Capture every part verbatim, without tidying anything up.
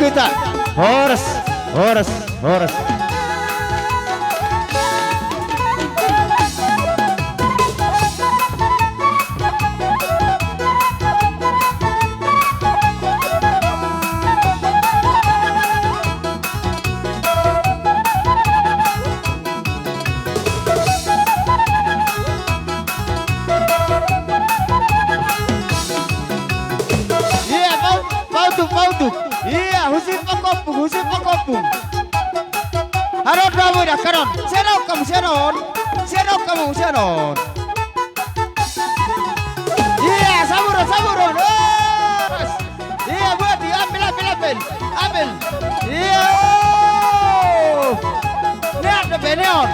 Horas, horas, horas. Ia, mau, mau tuh, mau tuh. Ia, husip pakopung, husip pakopung. Haron, haron, haron. Sian on hamu, sian on. Sian on hamu, sian on. Ia, saburon, saburon. Ia, buat dia, ambil, ambil, ambil. Ambil. Ia. Lihat, neon.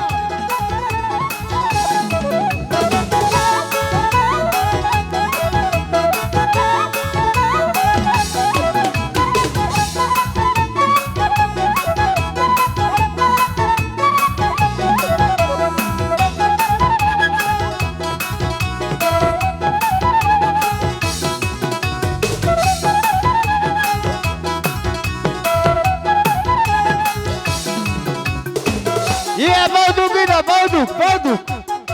Ia, bautuk ina, bautuk, bautuk.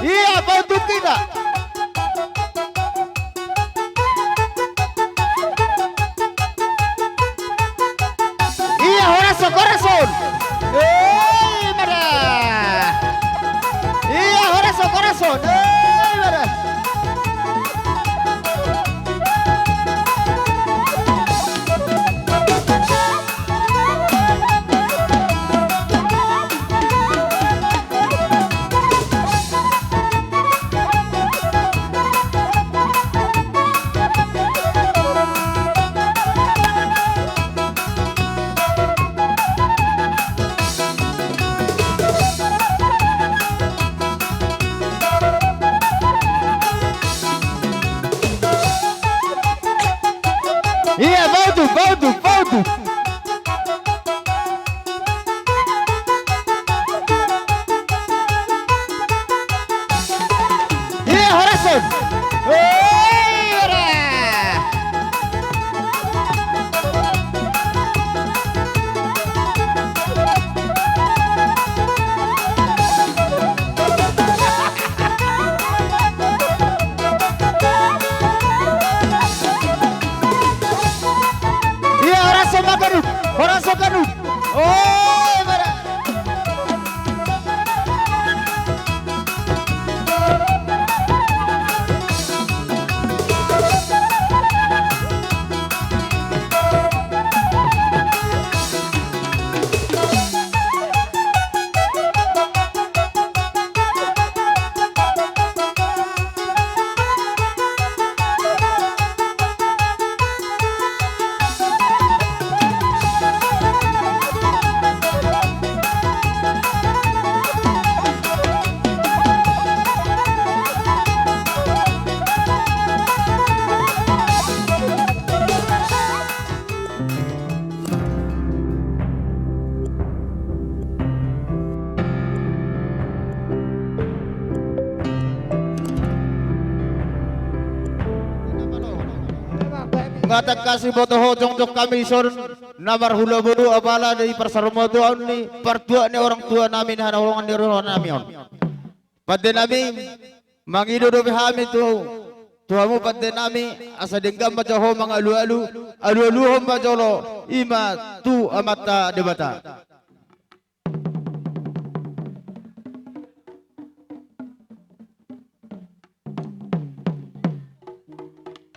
Ia, bautuk ina. Ia, horas on, horas on. Ei, mada. Ia, horas on, horas on. Ei, mada. Ia, bautuk, bautuk, bautuk. Ia, horas on. Hei, ora. Ia, horas on ma ganup, horas on ganup. Oi, mada. Nga tangkas diboto ho jongjong hami dison na marhula boru, apala di parsaurmatuaon ni partuat ni orang tua nami na hinaholongan ni roha nami on. Pande nami, mangido dope hami tu, tu hamu pande nami, asa denggan ma jolo ho mangalualu, alualuhon ma jolo, i ma tu Amanta Debata.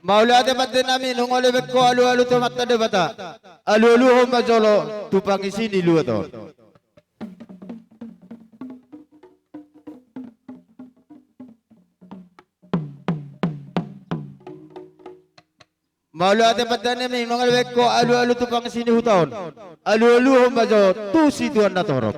Mauliate pande nami, nunga dibaen ho alualu tu Amanta Debata. Alualuhon ma jolo tu pangisi ni luat on. Mauliate pande nami, nunga dibaen ho alualu tu pangisi ni huta on. Alualuhon ma jolo tu situan na torop.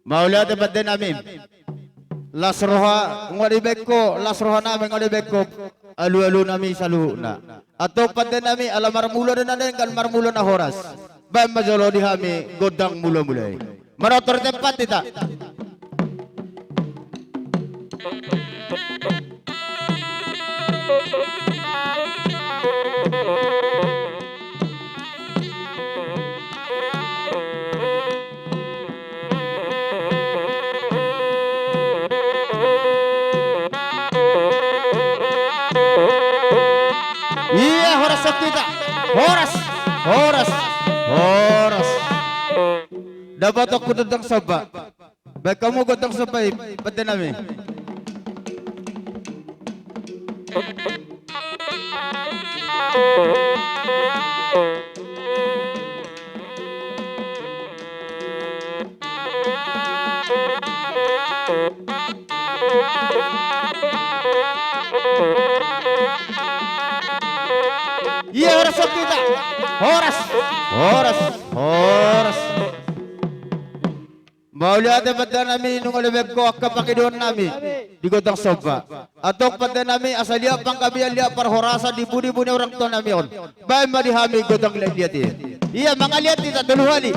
Mauliate pande nami. Las roha, nunga dibaen ho, las roha nami nunga dibaen ho alualu nami saluhutna. Antong pande nami, ala marmula do na denggan, marmula na horas. Baen ma jolo di hami gondang mulamula i. Manortor tempat hita. Ia, horas on hita. Horas, horas, horas. Dapotonku gondang somba. Baen hamu gondang somba i, pande nami. Ia, horas on hita. Horas, horas, horas. Mauliate pande nami, nunga dibaen ho angka pangidoan nami di gondang somba. Antong pande nami, asa liat panggabean, liat parhorasan di pudi-pudi ni orang tua nami on. Baen ma di hami gondang liat-liat i. Ia, mangaliat hita tolu hali.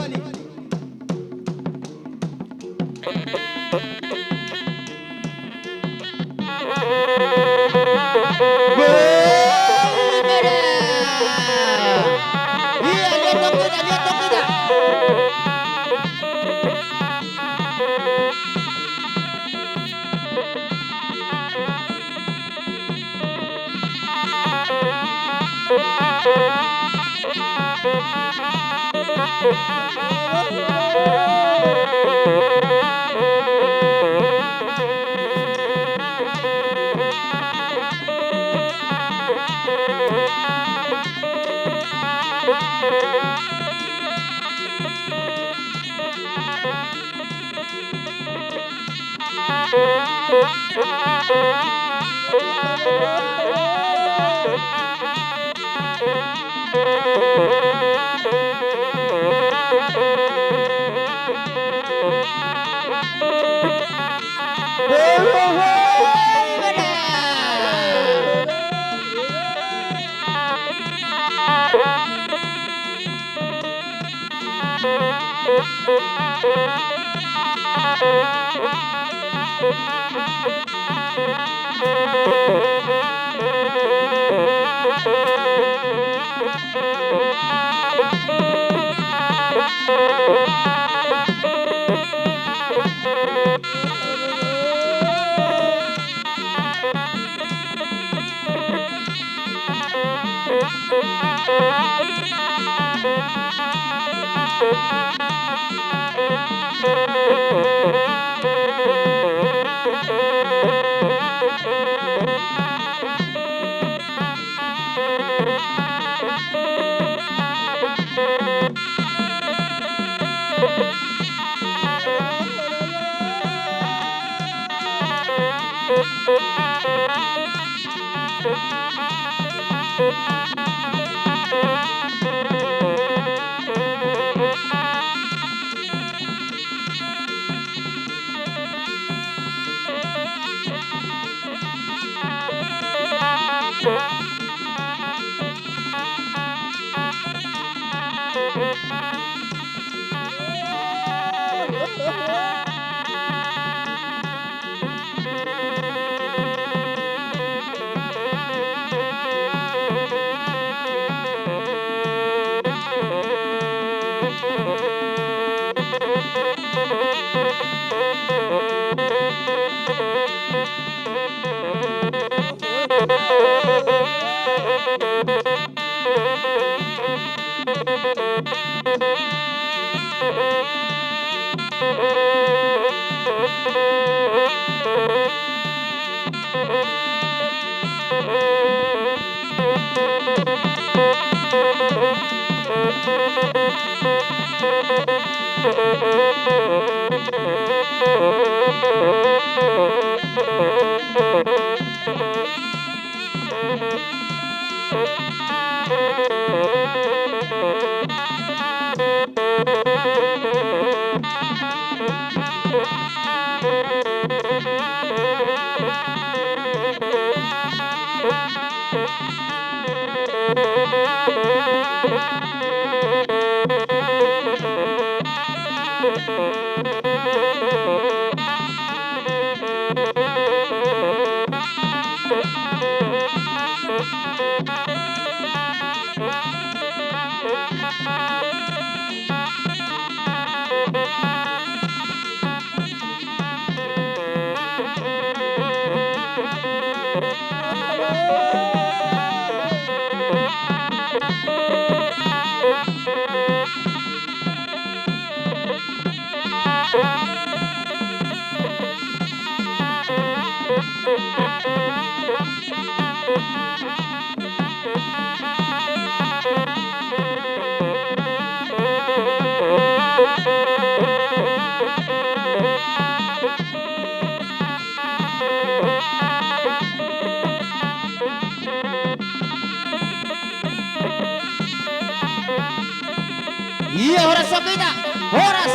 Ia, horas ma hita. Horas.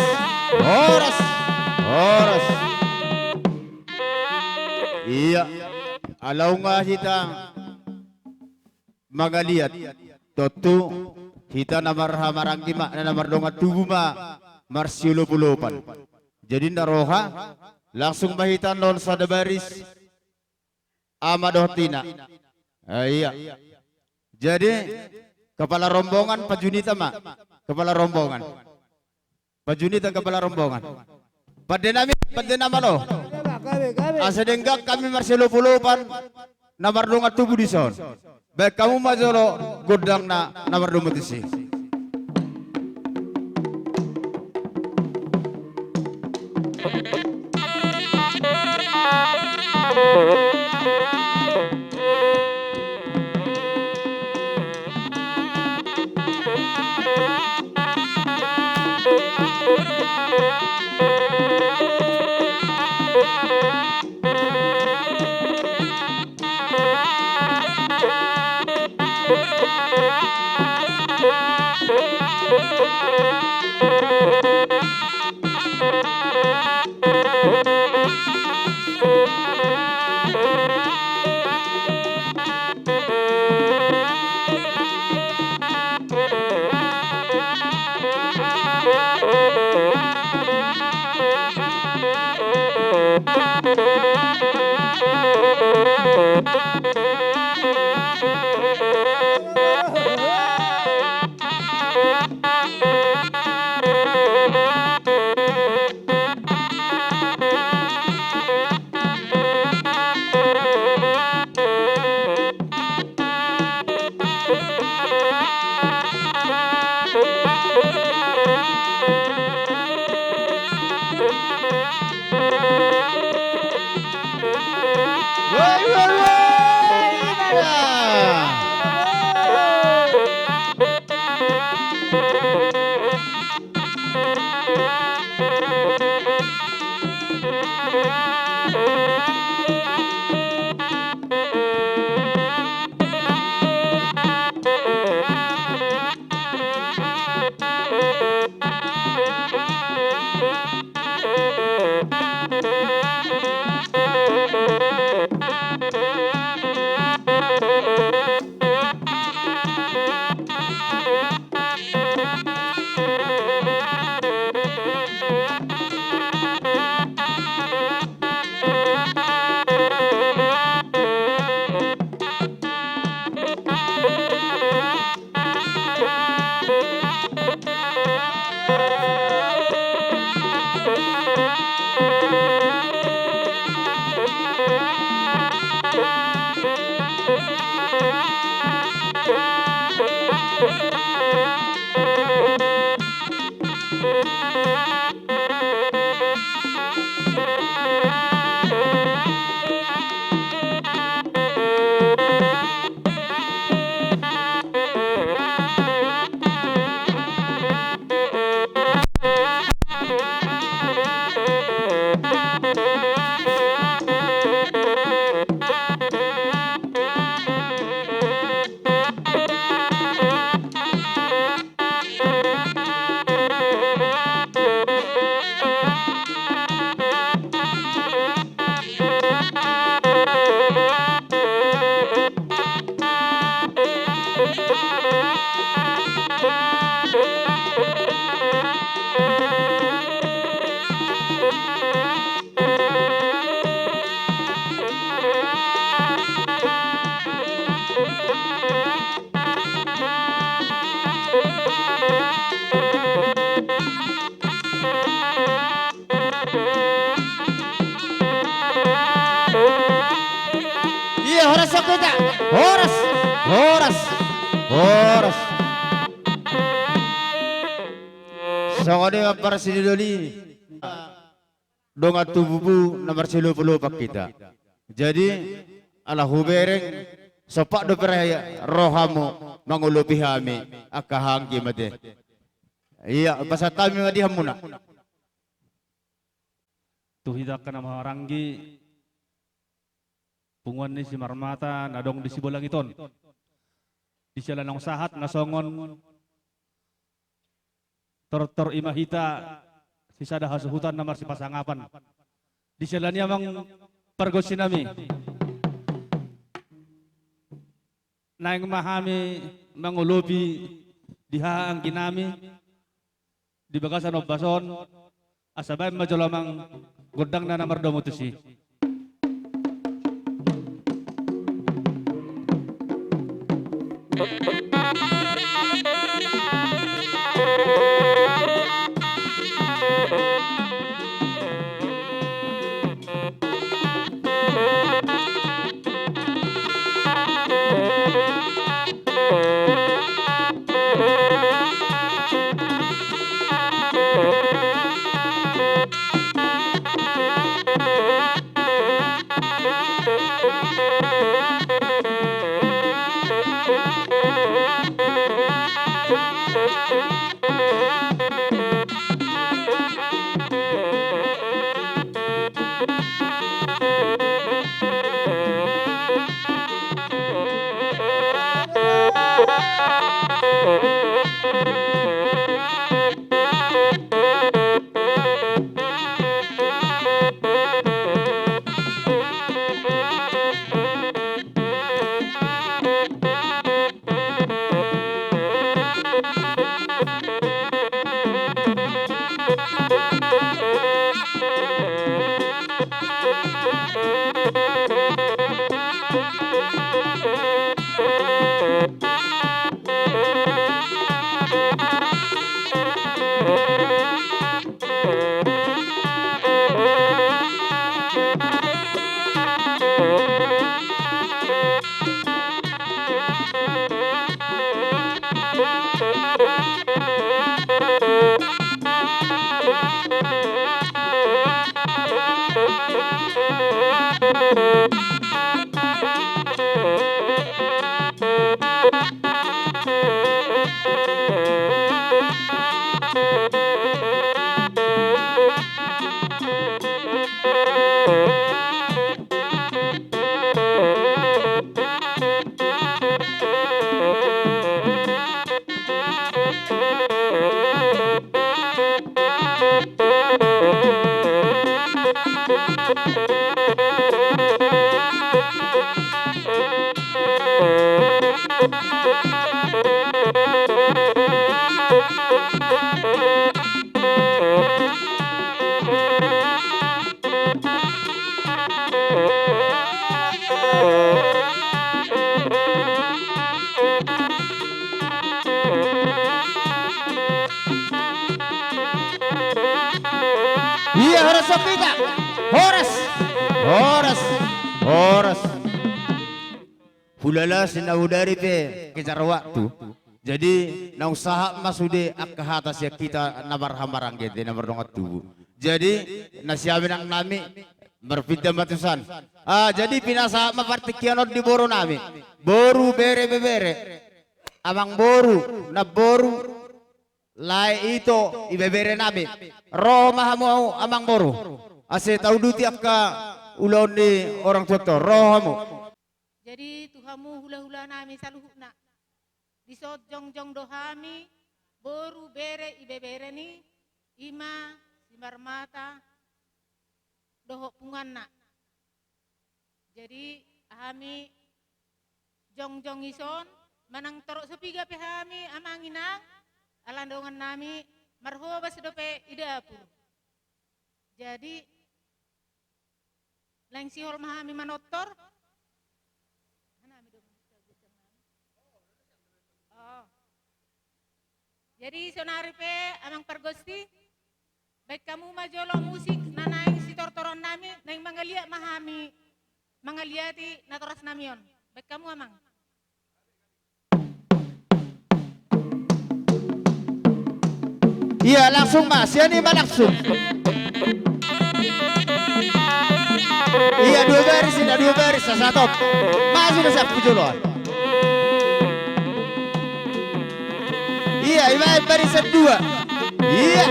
Horas. Horas. Ia. Ala nunga hita mangaliat, tontu hita na marhahamaranggi ma, na mardongan tubu ma marsiolopolopan. Jadi na roha, langsung ma hita annon sada baris, ama dohot ina. Ah, ia. Jadi, kepala rombongan, pajunita ma. Kepala rombongan. Pajunita kepala rombongan. Pande nami, pande na malo. Asa denggan hami marsiolopolopan na mardongan tubu dison. Baen hamu ma jolo gondangna na mardomu tusi. Horas, horas, horas, horas. Songon i ma parsinodoli. Dongan tubumu na marsilopotan hita. Jadi, ala hubereng, sompat dope rohamu mangolopi hami angka hahaanggi, ate. Ia, pasahat hami ma di hamuna. Tu hita angka na marhahaanggi, punguan ni Simarmata na adong di Sibolangit on. Di siala naung sahat na songon tortor i ma hita sisada hasuhutan na marsipasangapan. Di siala ni i, amang pargonsi nami, naeng ma hami mangolopi di hahaanggi nami di bagasan ombas on, asa baen ma jolo amang gondangna na mardomu tusi. Ia, horas, horas, horas. Hulala sinahudari pe kejar waktu. Jadi, naung sahat ma sude angka hata sian hita na marhahamaranggi, na mardongan tubu. Jadi, na siaminang nami, marpinda ma tusan. Ah, jadi pinasahat ma partingkian on di boru nami. Boru, bere, ibebere. Amangboru, namboru, lae, ito, ibebere nami. Ro ma hamu, amangboru. Ase tauduti angka ulaon ni orang tuanta on. Ro hamu. Jadi tu hamu hulahula nami saluhutna. Dison jongjong do hami, boru, bere, ibebere ni, i ma Simarmata dohot punguanna. Jadi hami jongjong dison, manang torop so piga pe hami amang inang, ala dongan nami marhobas dope i dapur. Jadi, laeng sihol ma hami manortor. Oh. Jadi, saonari pe, amang pargonsi, baen hamu ma jolo musik na naeng sitortoron nami, naeng mangaliat ma hami. mangaliati natoras nami on. Baen hamu, Amang. Ia, langsung ma, sian i ma langsung. Ia, dua baris, ia, dua baris, sa-, satop. Maju ma sian pujolo. Ia, i ma barisan dua. Ia.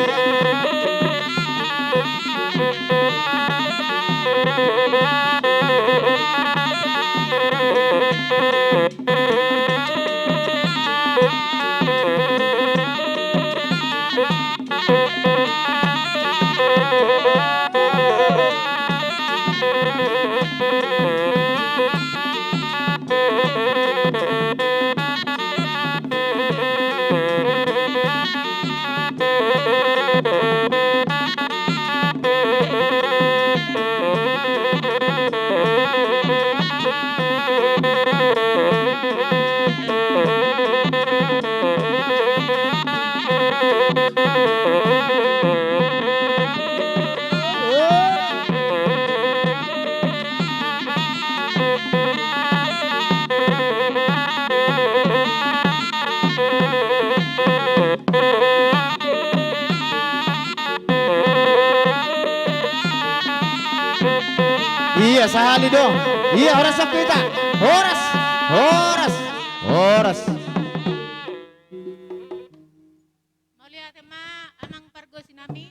Ia, sahali do. Ia, horas ma hita. Horas. Horas. Horas. Mauliate ma, Amang pargonsi nami.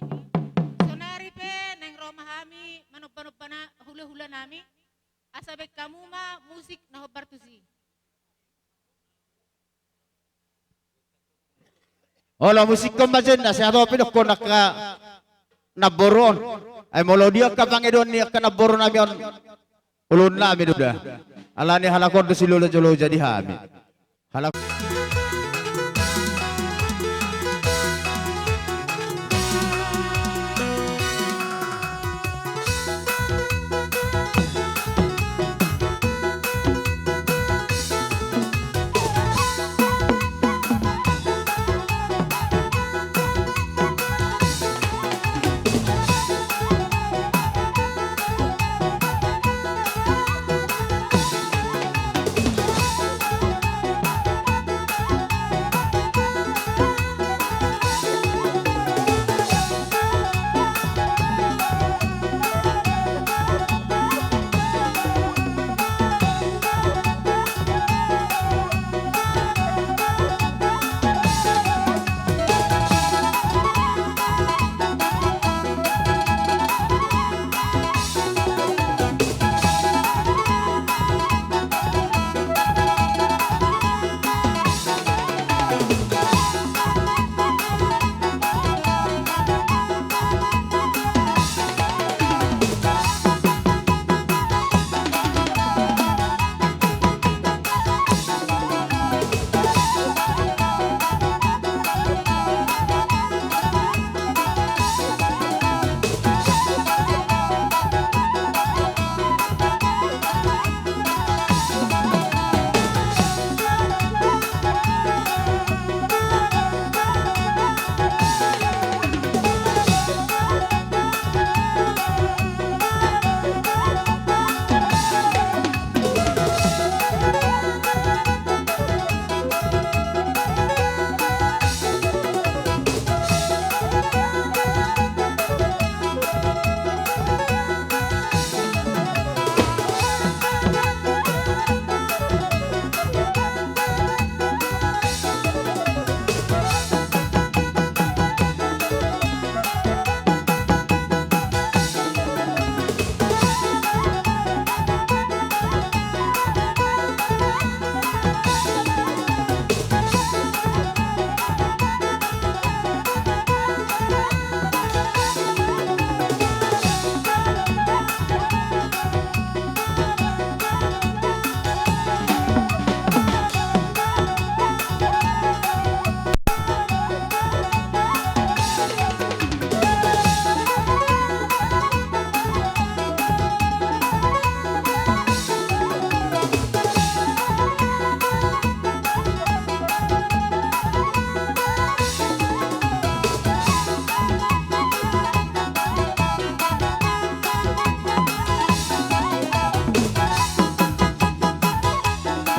Saonari pe naeng ro ma hami manombanomba na hulahula nami. Asa baen hamu ma musik na hombar tusi. Olo, musikkon ma jenda, sai hatop pe dohonon angka namboru on. Ai molo di angka pangidoan ni angka namboru nami on, uluan nami do da. Alani halak on do silolo jolo jadi hami. Halak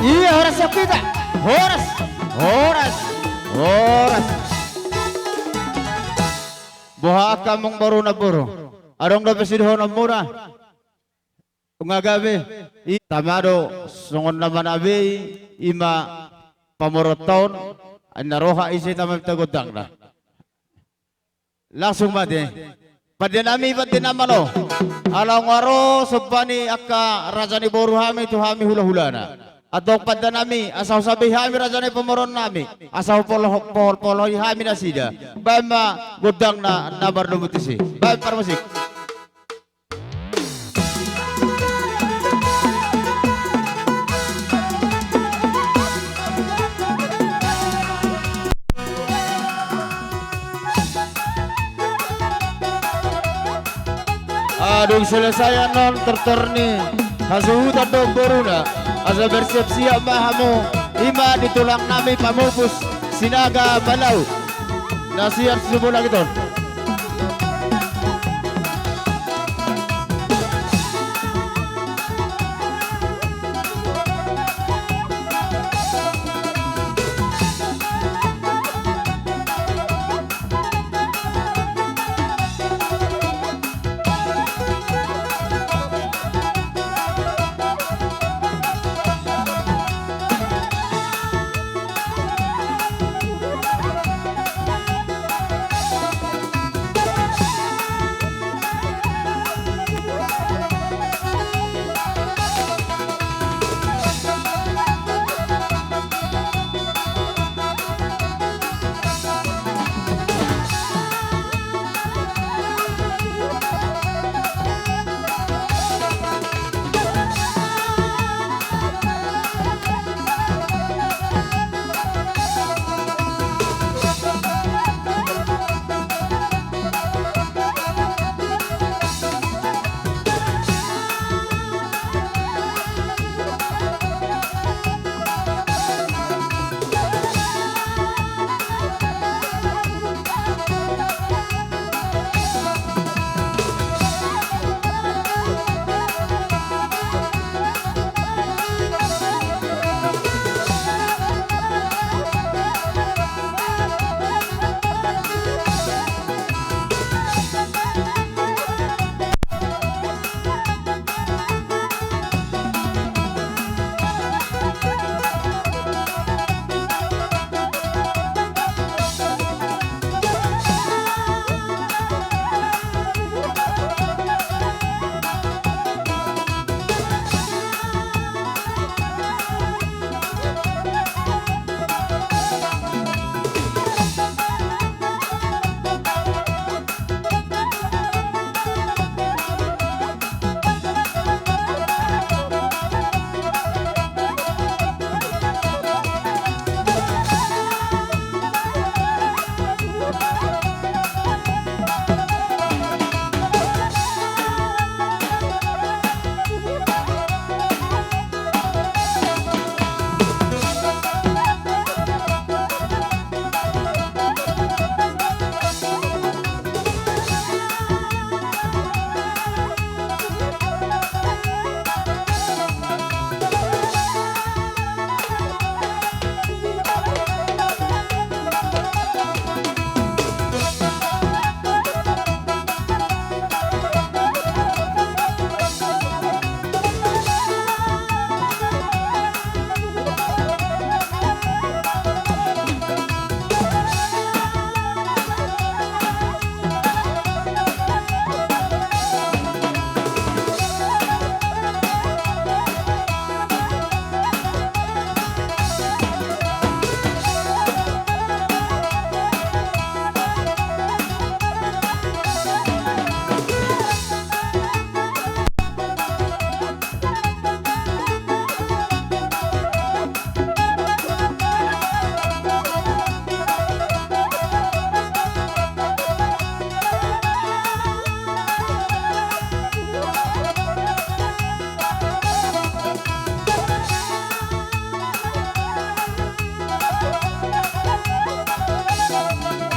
Ia, horas sian hita. Horas. Horas. Horas. Boha angka amangboru, namboru? Adong dope sidohononmuna? Nunga gabe. I tama do songon na manabei, i ma pamoruonta on. Ai na roha ise tama, minta gondangna. Langsung ma ate. Pande nami, pande nama lo. Ala nunga ro somba ni angka raja ni boru hami tu hami hulahulana. Antong pande nami, asa husabei hami raja ni pamoruon nami, asa hupolo-, pohol-poholhon hami nasida. Baen ma gondangna na mardomu tusi. Baen parmusik. Adong selesai annon tortor ni hasuhuton dohot boruna. Asa bersiap-siap ma hamu, i ma di tulang nami pamupus Sinaga Malau. Na sian Sibolangit on.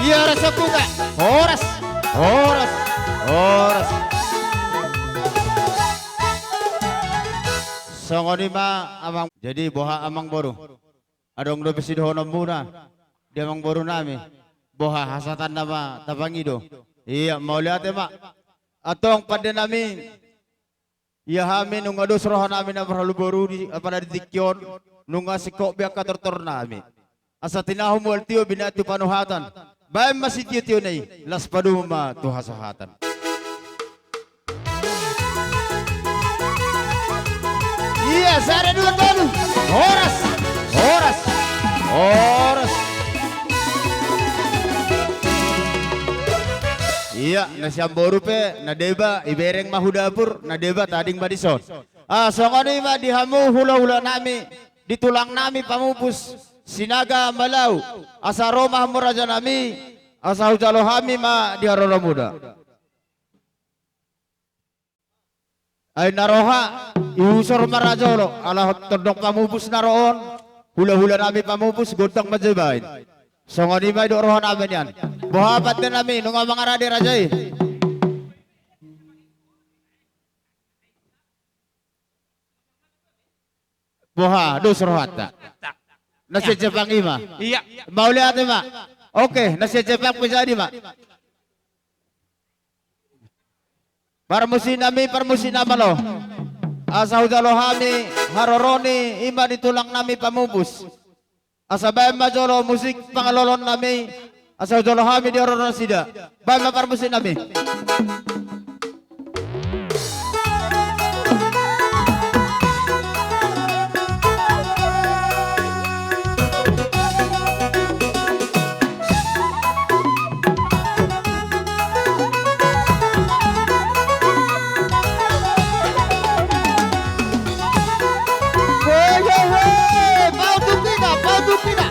Ia, horas sian hita. Horas. Horas. Horas. Songon i ma amang, jadi boha amang boru? Adong dope sidohononmuna di amang boru nami? Boha hasahatanna ma tapangido? Ia, mauliate ma. Antong pande nami, ia hami nunga dos roha nami na marhaluboru di, apala di tingki on, nunga singkop be angka tortor nami. Asa tinahu mual tio binahen tu panuhatan. Baen ma sitio-tiona i, las padomu ma tu hasahatan. Ia, sada dua tolu. Horas. Horas. Horas. Ia, na sian boru pe, na deba, ibereng ma hu dapur, na deba tading ma dison. Ah, songon i ma di hamu hula-hula nami, di tulang nami pamupus, Sinaga Malau, asa ro ma hamu raja nami, asa hujalo hami ma di haroromu da. Ai na roha, ihusor ma raja olo, ala tondong pamupus na ro on, hula-hula nami pamupus, gondang ma jo i baen. Songon i ma didok roha nami nian. Boha pande nami, nunga mangarade raja i? Boha, dos rohanta. Na sian Jepang i ma. Ia. Mauliate ma. Oke, na sian Jepang pe jadi ma. Parmusik nami, parmusik na malo. Asa hujalo hami haroro ni, i ma di tulang nami pamupus. Asa baen ma jolo musik pangalolon nami, asa hujalo hami di horor nasida. Baen ma parmusik nami. Woi, woi, woi, pautuk kita, pautuk kita.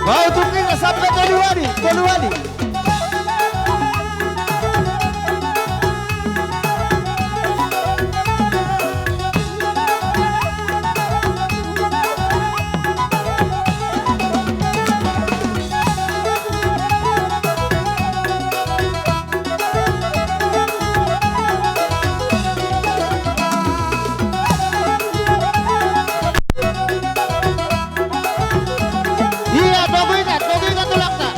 Pautuk kita sampe tolu hali, tolu hali. Ia, togu hita, togu hita tulangta.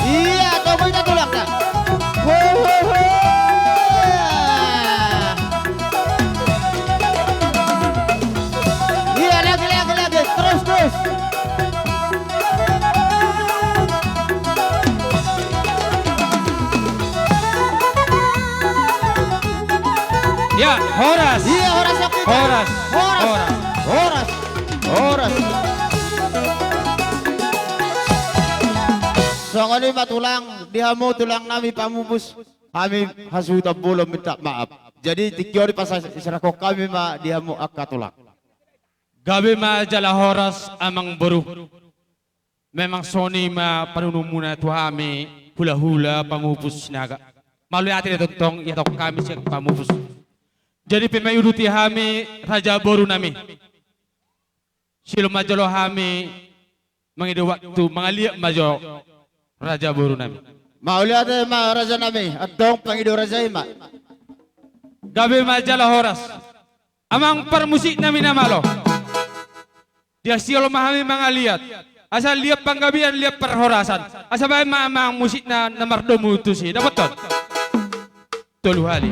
Ia, togu hita tulangta. Ho, ho, ho. Ia, lagi, lagi, lagi. Terus, terus. Ya, horas. Iya, horas, Sakti. Horas. Horas. Horas. Horas. Horas. Songon i ma tulang, di hamu tulang nami pamupus, hami hasuhuton bolon minta maaf. Jadi tingki on i pasahat, serahkon hami ma di hamu angka tulang. Gabe ma jala horas amang boru. Memang songon i ma panununmuna tu hami hulahula pamupus Sinaga. Mauliate do tongtong ihatahon hami sian pamupus. Jadi pe ma iuduti hami raja boru nami. Silo ma jolo hami mangido waktu, mangaliat ma jo raja boru nami. Mauliate ma raja nami, antong pangido raja i ma. Gabe ma jala horas. Amang parmusik nami na malo. Dia silo ma hami mangaliat. Asa liat panggabean, liat parhorasan. Asa baen ma amang musikna na mardomu tusi. Dapothon. Tolu hali.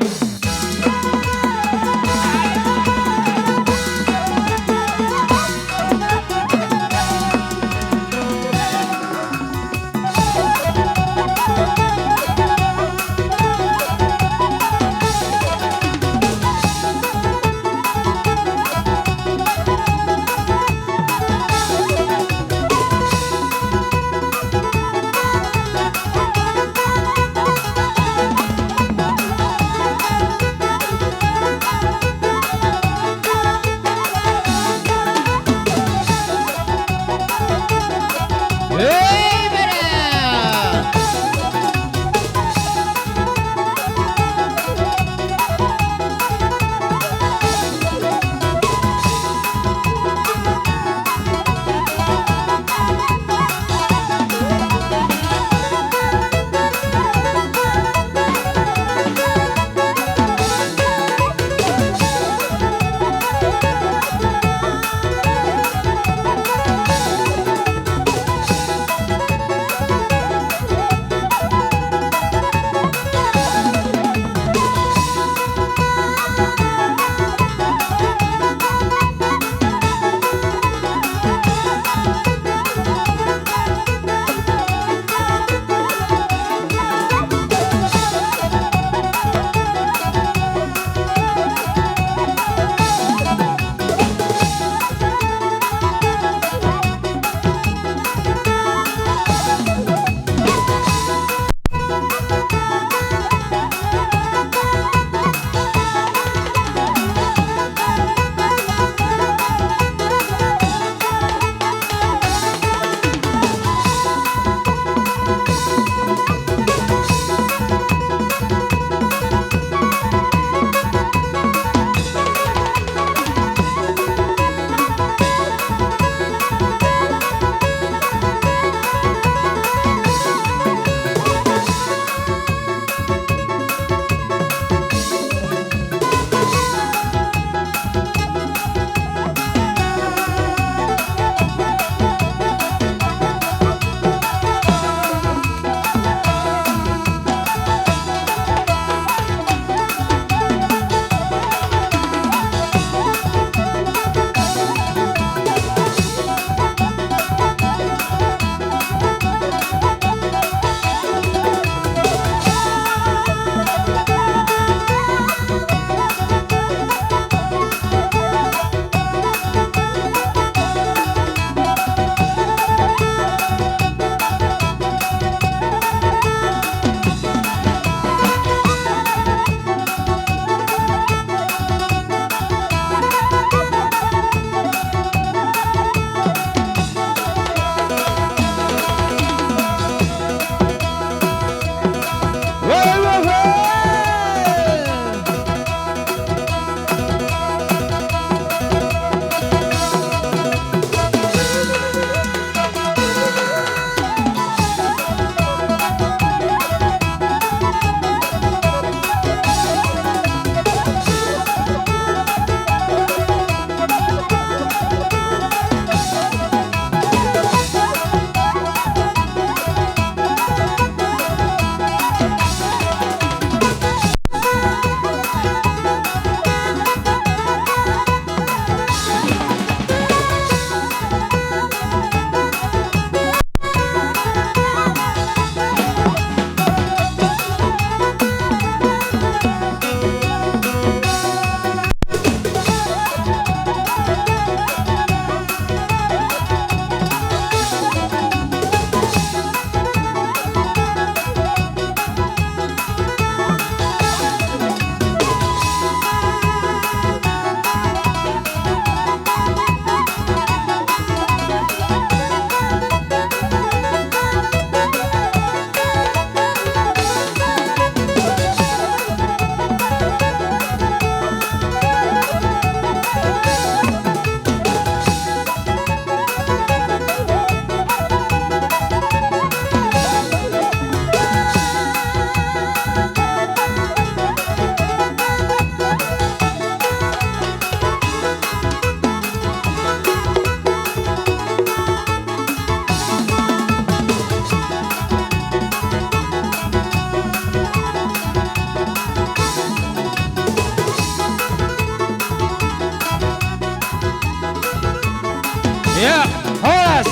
Ia, horas,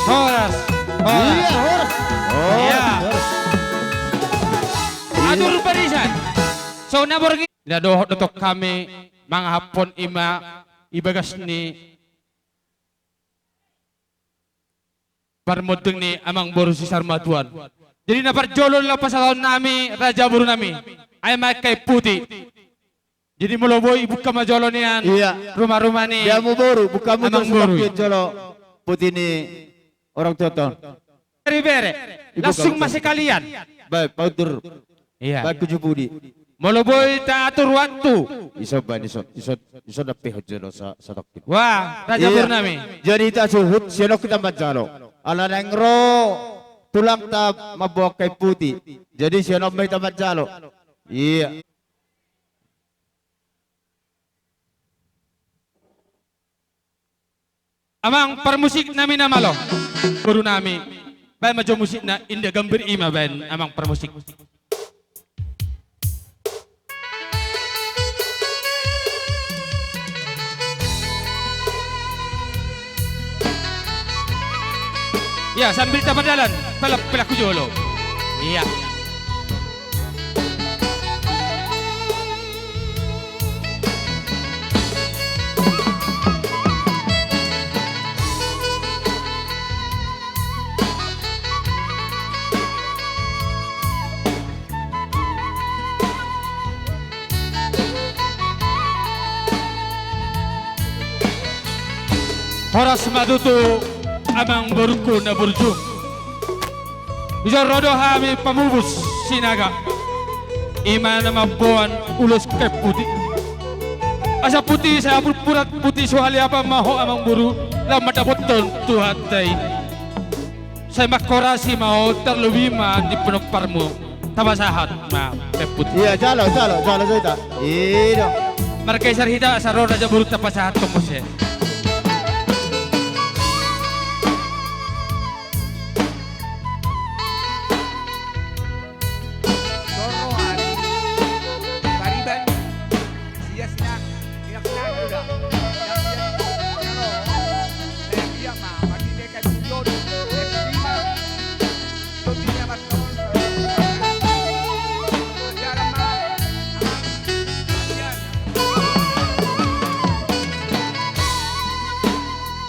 horas, horas. Ia, horas. Ia. Horas, horas. Atur barisan. Songon na borngin. Na dohot do tong hami mangahaphon i ma i bagas ni parmonding ni amangboru si Sarmatuan. Jadi na parjolo laho pasahatonnami raja boru nami. Ai ma angka imputi. Jadi molo boi buka ma jolo nian. Ia. Ruma-ruma ni. Dia mu boru, buka mu amangboru i jolo. Imputi ni orang tua on. Bere-bere. Langsung ma sekalian. Baik, pautur. Ia. Baik, tujuh pudi. Molo boi taatur waktu. Iso baen, iso, iso, iso na pehot jolo sa-, satokkin. Wah, raja boru nami. Jadi tasuhut, sian on hita manjalo. Ala naeng ro tulangta mamboan angka imputi. Jadi sian on ma hita manjalo. Ia. Amang parmusik nami na malo. Boru nami. Baen ma jo musik na inda gambir i ma baen amang parmusik. Ia, sambil tapardalan, pelak-pelak jolo. Ia. Horas ma tutu amang borungku na burju. Ijor ro do hami pamupus Sinaga. I ma na mamboan ulos angka imputi. Asa puti sai purpuran, puti so haliapan ma ho amang boru, laho mandapothon Tuhanta i. Sai manghorasi ma ho, tarlobi ma di pinomparmu. Tapasahat ma angka imputi. Ia, jalo, jalo, jalo jo hita. I do. Margeser hita asa ro raja boru tapasahathon muse.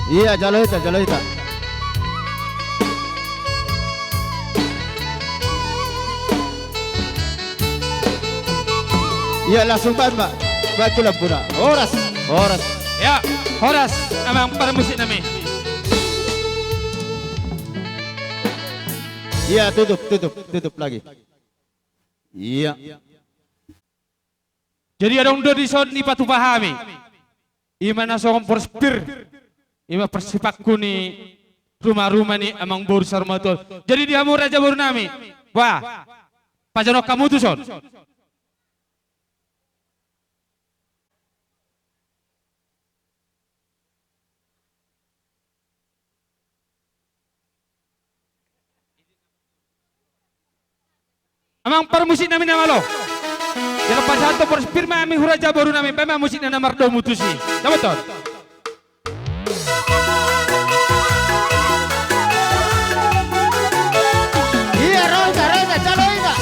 Ia, jalo hita, jalo hita. Ia, langsung baen ma. Baen tu lambuna. Horas, horas. Ia, horas amang parmusik nami. Ia, tutup, tutup, tutup lagi. Ia. Jadi adong do dison dipatupa hami. I ma na songon poros pir. I ma parsipangku ni ruma-ruma ni amang boru Sarmatuan. Jadi di hamu raja boru nami. Wah. Pajonok hamu tuson. Amang parmusik nami na malo. Jala pasahathon poros pir ma hami tu raja boru nami, baen ma musik na mardomu tusi. Dapothon. Ia, ro hita, ro hita, jalo hita.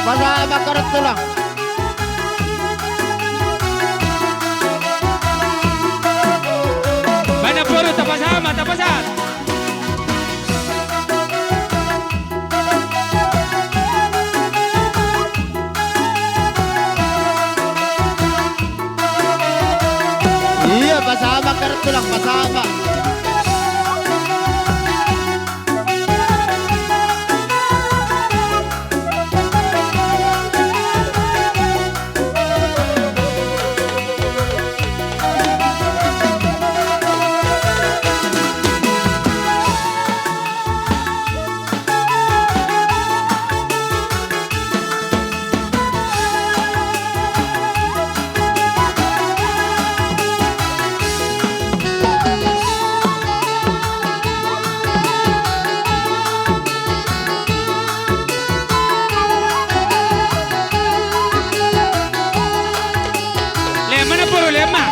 Pasahat ma karet tulang. Bahen na boru, tapasahat ma, tapasahat. Iya, pasahat ma karet tulang, pasahat ma. Lehen ma na boru, lehen ma.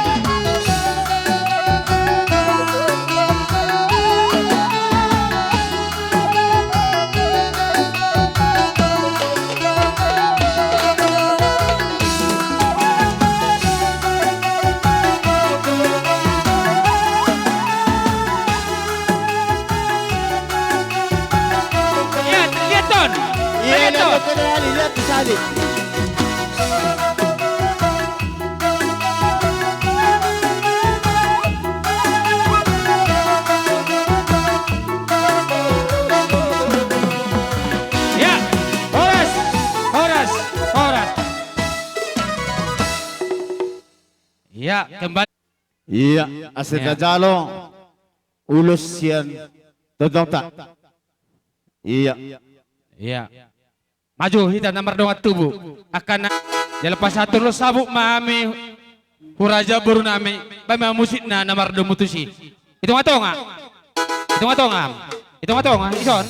Lihat, lihat, Ton. Iya, lihat, lihat, Ton. Lihat, lihat, lihat, bisa, Dik. Ya, horas, horas, horas. Ya, kembali. Iya, asa tajalo ulos sian tongtongta. Iya. Iya. Maju hita na mardongan tubu. Angka na, jala pasahathon ulos sabuk ma hami tu raja boru nami, bahen ma musikna na mardomu tusi. Di tonga-tonga. Di tonga-tonga. Di tonga-tonga. Dison.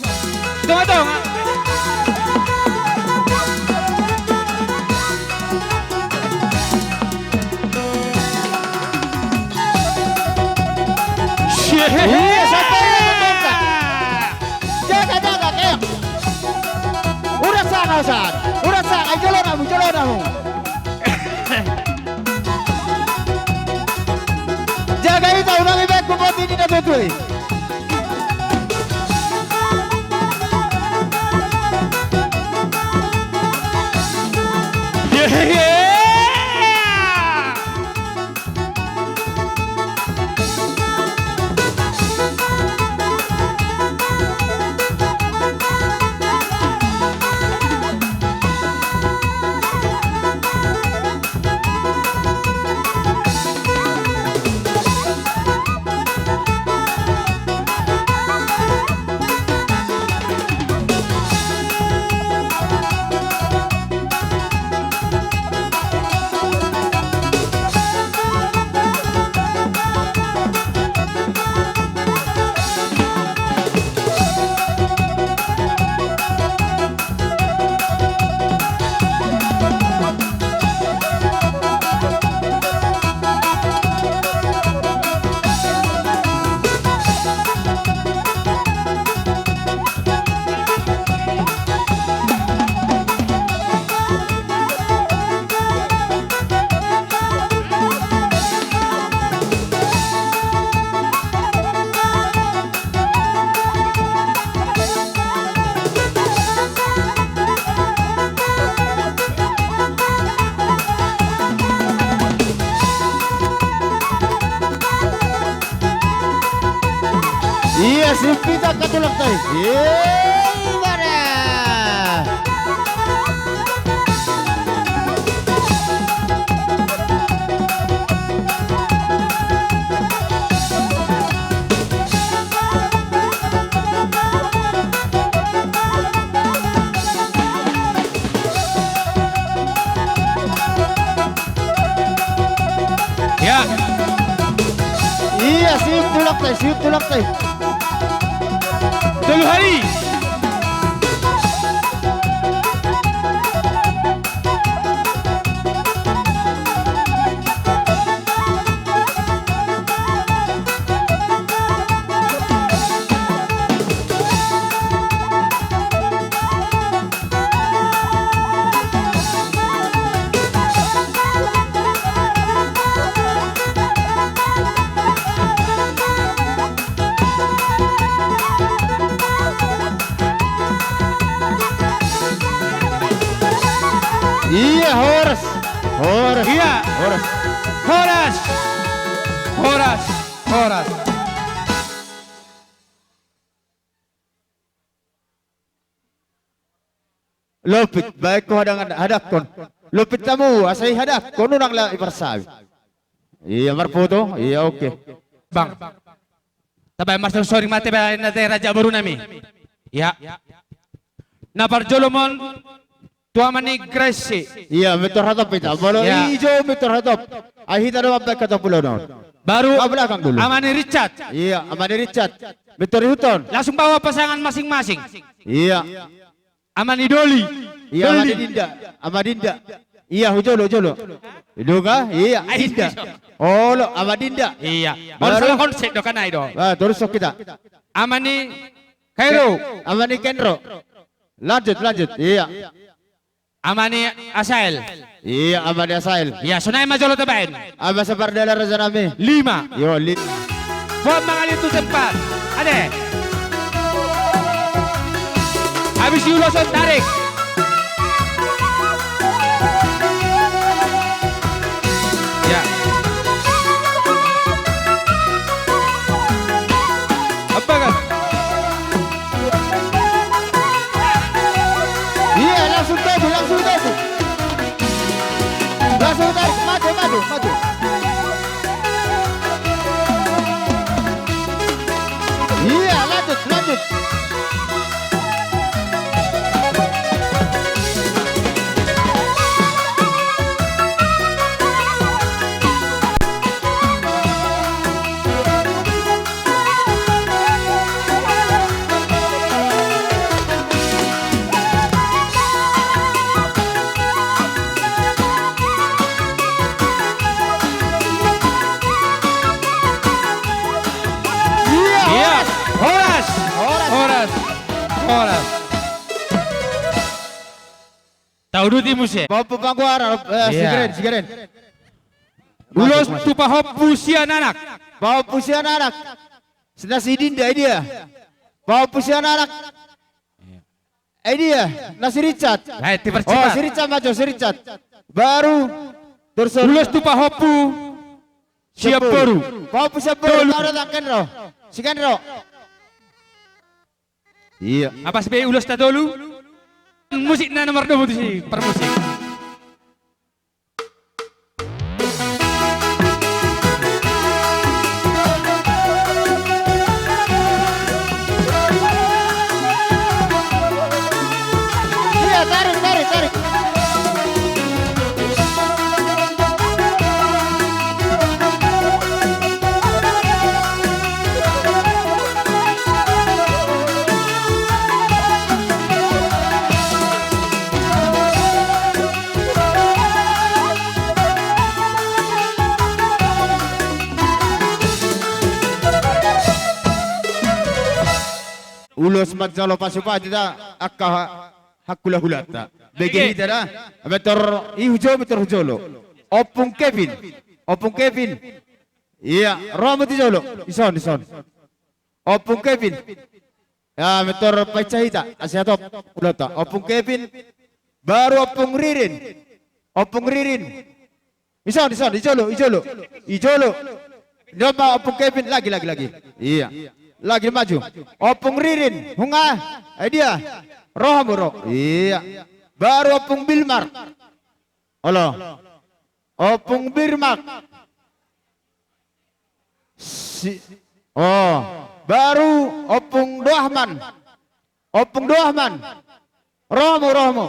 Di tonga-tonga. Iya, santai, santai. Jaga, jaga, keok. Urat sanga, urat sanga. Urat sanga, jolo namu, jolo namu. Jaga hita, unang ibaen kupat ini na betul. Iya, simpita katulak tai. Iya, ibara. Ya. Iya, siup tulak tai, siup tulak tai. Tolu hali. Horas. Iya. Horas. Horas. Horas. Horas. Lompit, baen ho hadang-, hadangkon. Lompit hamu, asa ihadangkon, unang la iparsabi. Iya, marfoto, iya, oke. Bang. Tabaen marsoring-soring ma tabaen, na te raja boru nami. Iya. Na parjolo ma on, tu ama ni Grace. Iya, mentor hatop hita. Molo iya. Ijo mentor hatop. Ai hita do mambaen hatop ulaon on. Baru. Ka belakang dulu. Ama ni Richard. Iya, ama ni Richard. Mentor ihuthon. Langsung bawa pasangan masing-masing. Iya. Ama ni Doli. Iya, ama ni Doli. Dinda. Ama Dinda. Iya, hujolo, hujolo. Ido ka? Iya, ai, Dinda. Olo, ama Dinda. Iya. Baru. Olo, salah konsep do kan, ai do. Ah, terus sok hita. Ama ni Kairo. Ke-, ama ni Kenro. Lanjut, lanjut. Iya. Ama ni Asael. Iya, ama ni Asael. Iya, sonai ma jolo tabaen. Ama Sapardala raja nami. Lima. Yo, li-. Buat mangalir tu tempat. Ade. Habis diulos on, tarik. Ya. Apa kan? Iya, langsung togu, langsung togu. Langsung tarik, maju, maju, maju. Iya, lanjut, lanjut. Iya. Horas. Horas. Horas. Horas. Tauduti muse. Pahompu panggoaran, eh, iya. Sigeren, sigeren. Ulos tu pahompu sian anak. Pahompu sian anak. Sina si Dinda, i dia. Pahompu sian anak. I dia, na si Richard. Baik, dipercepat. Oh, si Richard maju, si Richard. Baru, terus. Ulos tu pahompu sian boru. Pahompu sian boru, tolu. Tahu datang, Kenro. Si Kenro. Iya. Apa sih, ulos ta tolu? Musik na nomor dua, musik, parmusik. Iya, tarik, tarik, tarik. Ulos manjalo pasupasu da angka ha-, hahulahulanta. Bege hita da. Mentor i hujolo, mentor hujolo. Ompung Kevin. Ompung Kevin. Iya, ro hamu tu jolo. Ison, ison. Ompung Kevin. Ya, mentor painsa hita, asa hatop ulaonta. Ompung Kevin, baru Ompung Ririn. Ompung Ririn. Ison, ison, i jolo, i jolo. I jolo. Domma Ompung Kevin, lagi, lagi, lagi. Iya. Lagi maju. Ompung Ririn, nunga. I dia. Ro hamu, ro. Iya. Baru Ompung Bilmar. Olo. Ompung Birmak. Si-, oh, baru Ompung Doahman. Ompung Doahman. Ro hamu, ro hamu.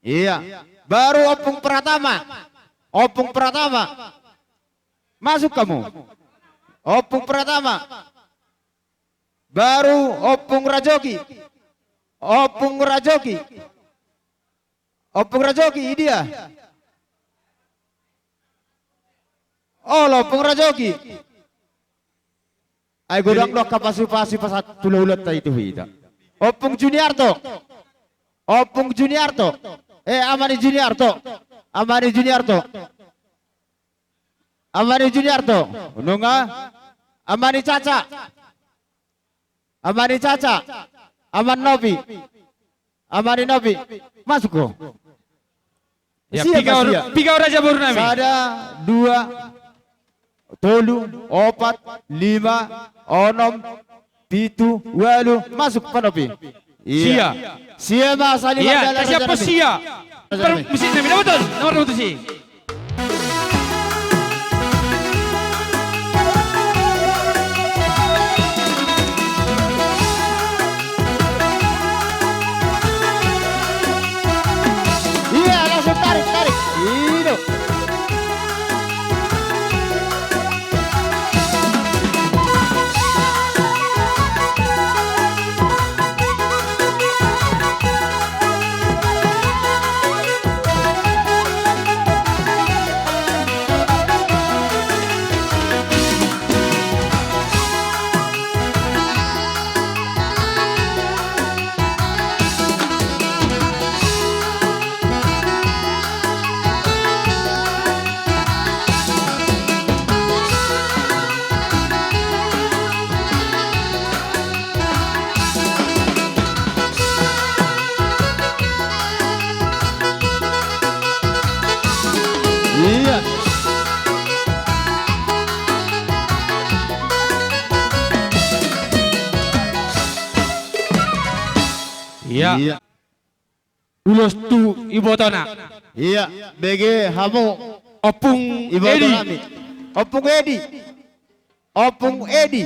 Iya. Baru Ompung Pratama. Ompung Pratama. Masuk hamu. Ompung Pratama. Baru Ompung Rajoki. Ompung Rajoki. Ompung Rajoki, i dia. Olo, Ompung Rajoki. Ai godang do angka pasupasu pasahat tu ulaonta i tu hita. Ompung Juniarto. Ompung Juniarto. Eh, ama ni Juniarto. Ama ni Juniarto. Ama ni Juniarto. Nunga. Ama ni Caca. Ama ni Caca. Ama ni Novi. Ama ni Novi. Masuk ho. Ya, sia, piga ma sia. Piga raja boru nami. Sada, dua, tolu, opat, lima, onom, pitu, ualu, masuk panopi. Iya. Sia. Sia ma sali. Iya, mardalan raja nami. Sia. Raja nami. Musik nami, dapoton, nomor dapoton si. Iya, langsung tarik, tarik. Ido. Iya. Iya. Iya. Ulos tu ibotona. Iya, bege hamu. Ompung Edi. Ibotona nami. Ompung Edi. Ompung Edi.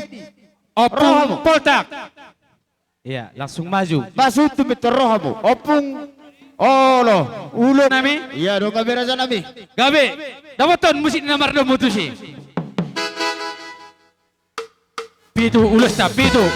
Ompung Poltak. Iya, langsung maju. Masuk tu pintu rohamu. Ompung. Olo. Ulos nami. Iya, do gabe raja nami. Gabe. Dapoton musik na mardomu tusi. Pitu, ulos ta, pitu.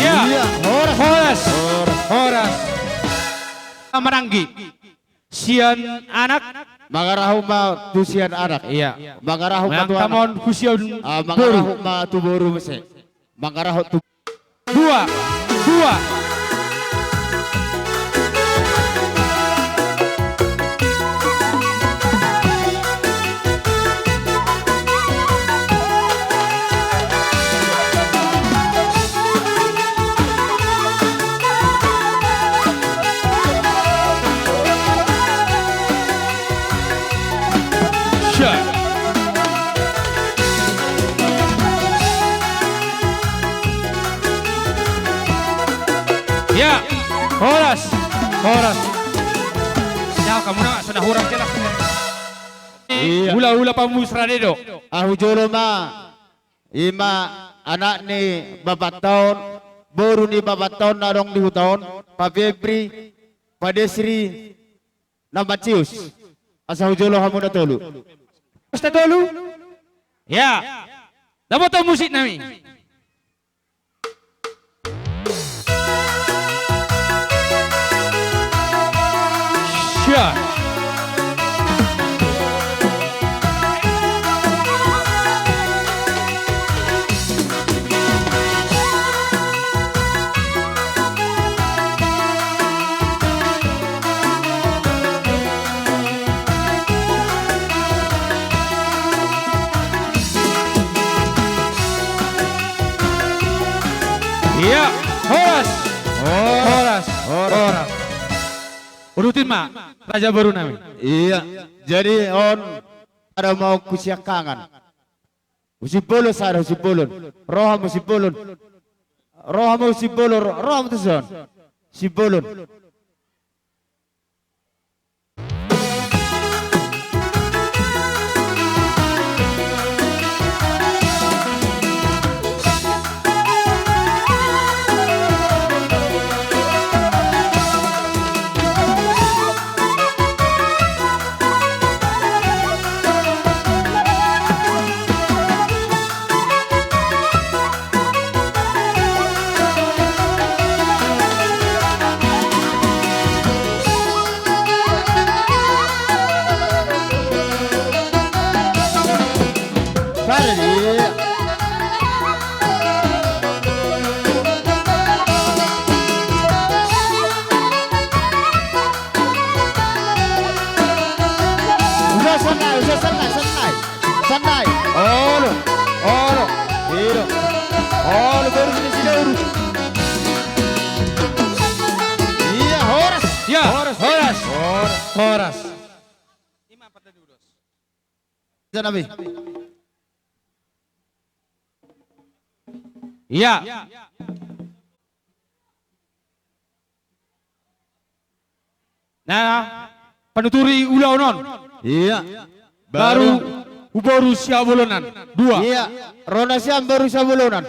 Iya. Iya, horas. Horas. Horas. Horas. Maranggi. Sian anak. Mangarahut ma tu sian anak. Iya. Mangarahut ma tu anak. Mangarahut ma tu boru. Ah, mangarahut ma tu boru muse. Mangarahut tu. Dua. Dua. Siap. Ya, horas, horas. Ya, hamu na so na hurang jelas. Iya. Hula-hula pamusrade do. Ahu jolo ma. I ma anak ni bapanta on, boru ni bapanta on na adong di huta on, Pa Febri, Pa Desri, na Matius. Asa hujolo hamu na tolu. Pos na tolu? Ya. Dapoton musik nami. Siap. Iya, horas. Horas. Horas. Horas. Udutin ma, raja boru nami. Iya, jadi on sada ma on tu siangkangan. Husimbolon sada, husimbolon. Ro hamu simbolon. Ro hamu simbolon, ro hamu tu son. Simbolon. Iya, horas. Iya, horas. Horas. Horas. Horas. Ima pardani ulos. Jangan, Abi. Iya. Nah, panuturi ulaon on. Iya. Baru, baru boru Siabolonan. Dua. Iya. Ro nasiam boru Siabolonan.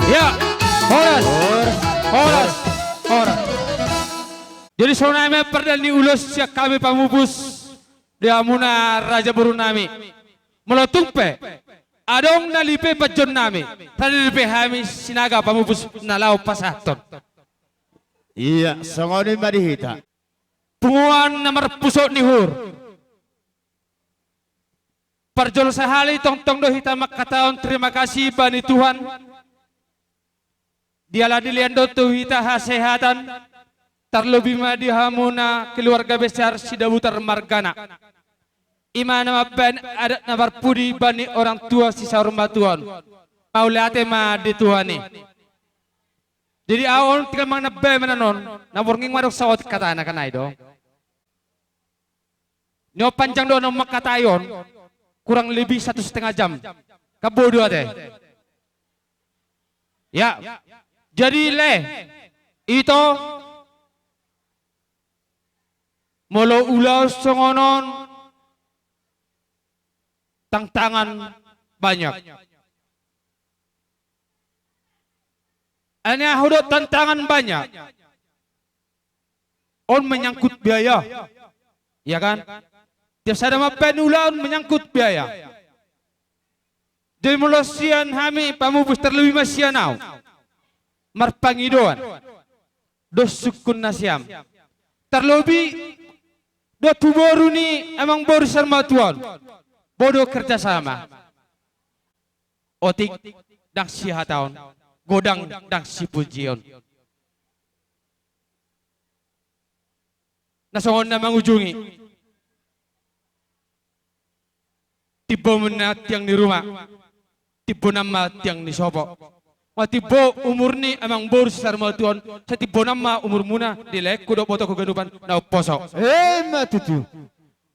Ya, horas. Horas. Horas. Horas. Jadi songon i ma pardani ulos sian hami pamupus di hamuna raja boru nami. Molo tung pe adong na lipe panjouon nami, rade dope hami Sinaga pamupus na laho pasahathon. Iya, songon i ma di hita. Punguan na marpusok ni uhur. Parjolo sahali tongtong do hita mangkatahon terima kasih bani Tuhan. Diala dilean do tu hita hasehatan, tarlobi ma di hamuna keluarga besar Sidabutar margana. Ima na mambahen adat na marpudi bani orang tua sisaur matua on. Mauliate ma di Tuhan i. Jadi ahu on tinggal manang na baen ma annon, na borngin ma dong saotik hatana kan ai do. Nio panjang do na mangkatai on, kurang lebih satu setengah jam. Kan boi do ate. Ya. Jadi le, ito, molo ulaon songon on, tantangan banyak. Alani aha hudok tantangan banyak? On menyangkut biaya. Iya kan? Tiap sada mambaen ulaon menyangkut biaya. Jadi molo sian hami pamupus tarlobi ma sian ahu. Marpangidoan. Dos sungkun nasiam. Tarlobi do tu boru ni amang boru sisaur matua on. Boi do kerjasama. Otik ndang sihataon, godang ndang sipunjion. Na songon na mangujungi. Timbo ma na tiang ni ruma, timbo nama tiang ni sopo. Ma timbo umur ni amang boru sisaur matua on, sai timbo nama umurmuna di laengku dohot botoku ganupan na umposo. Emma tutu.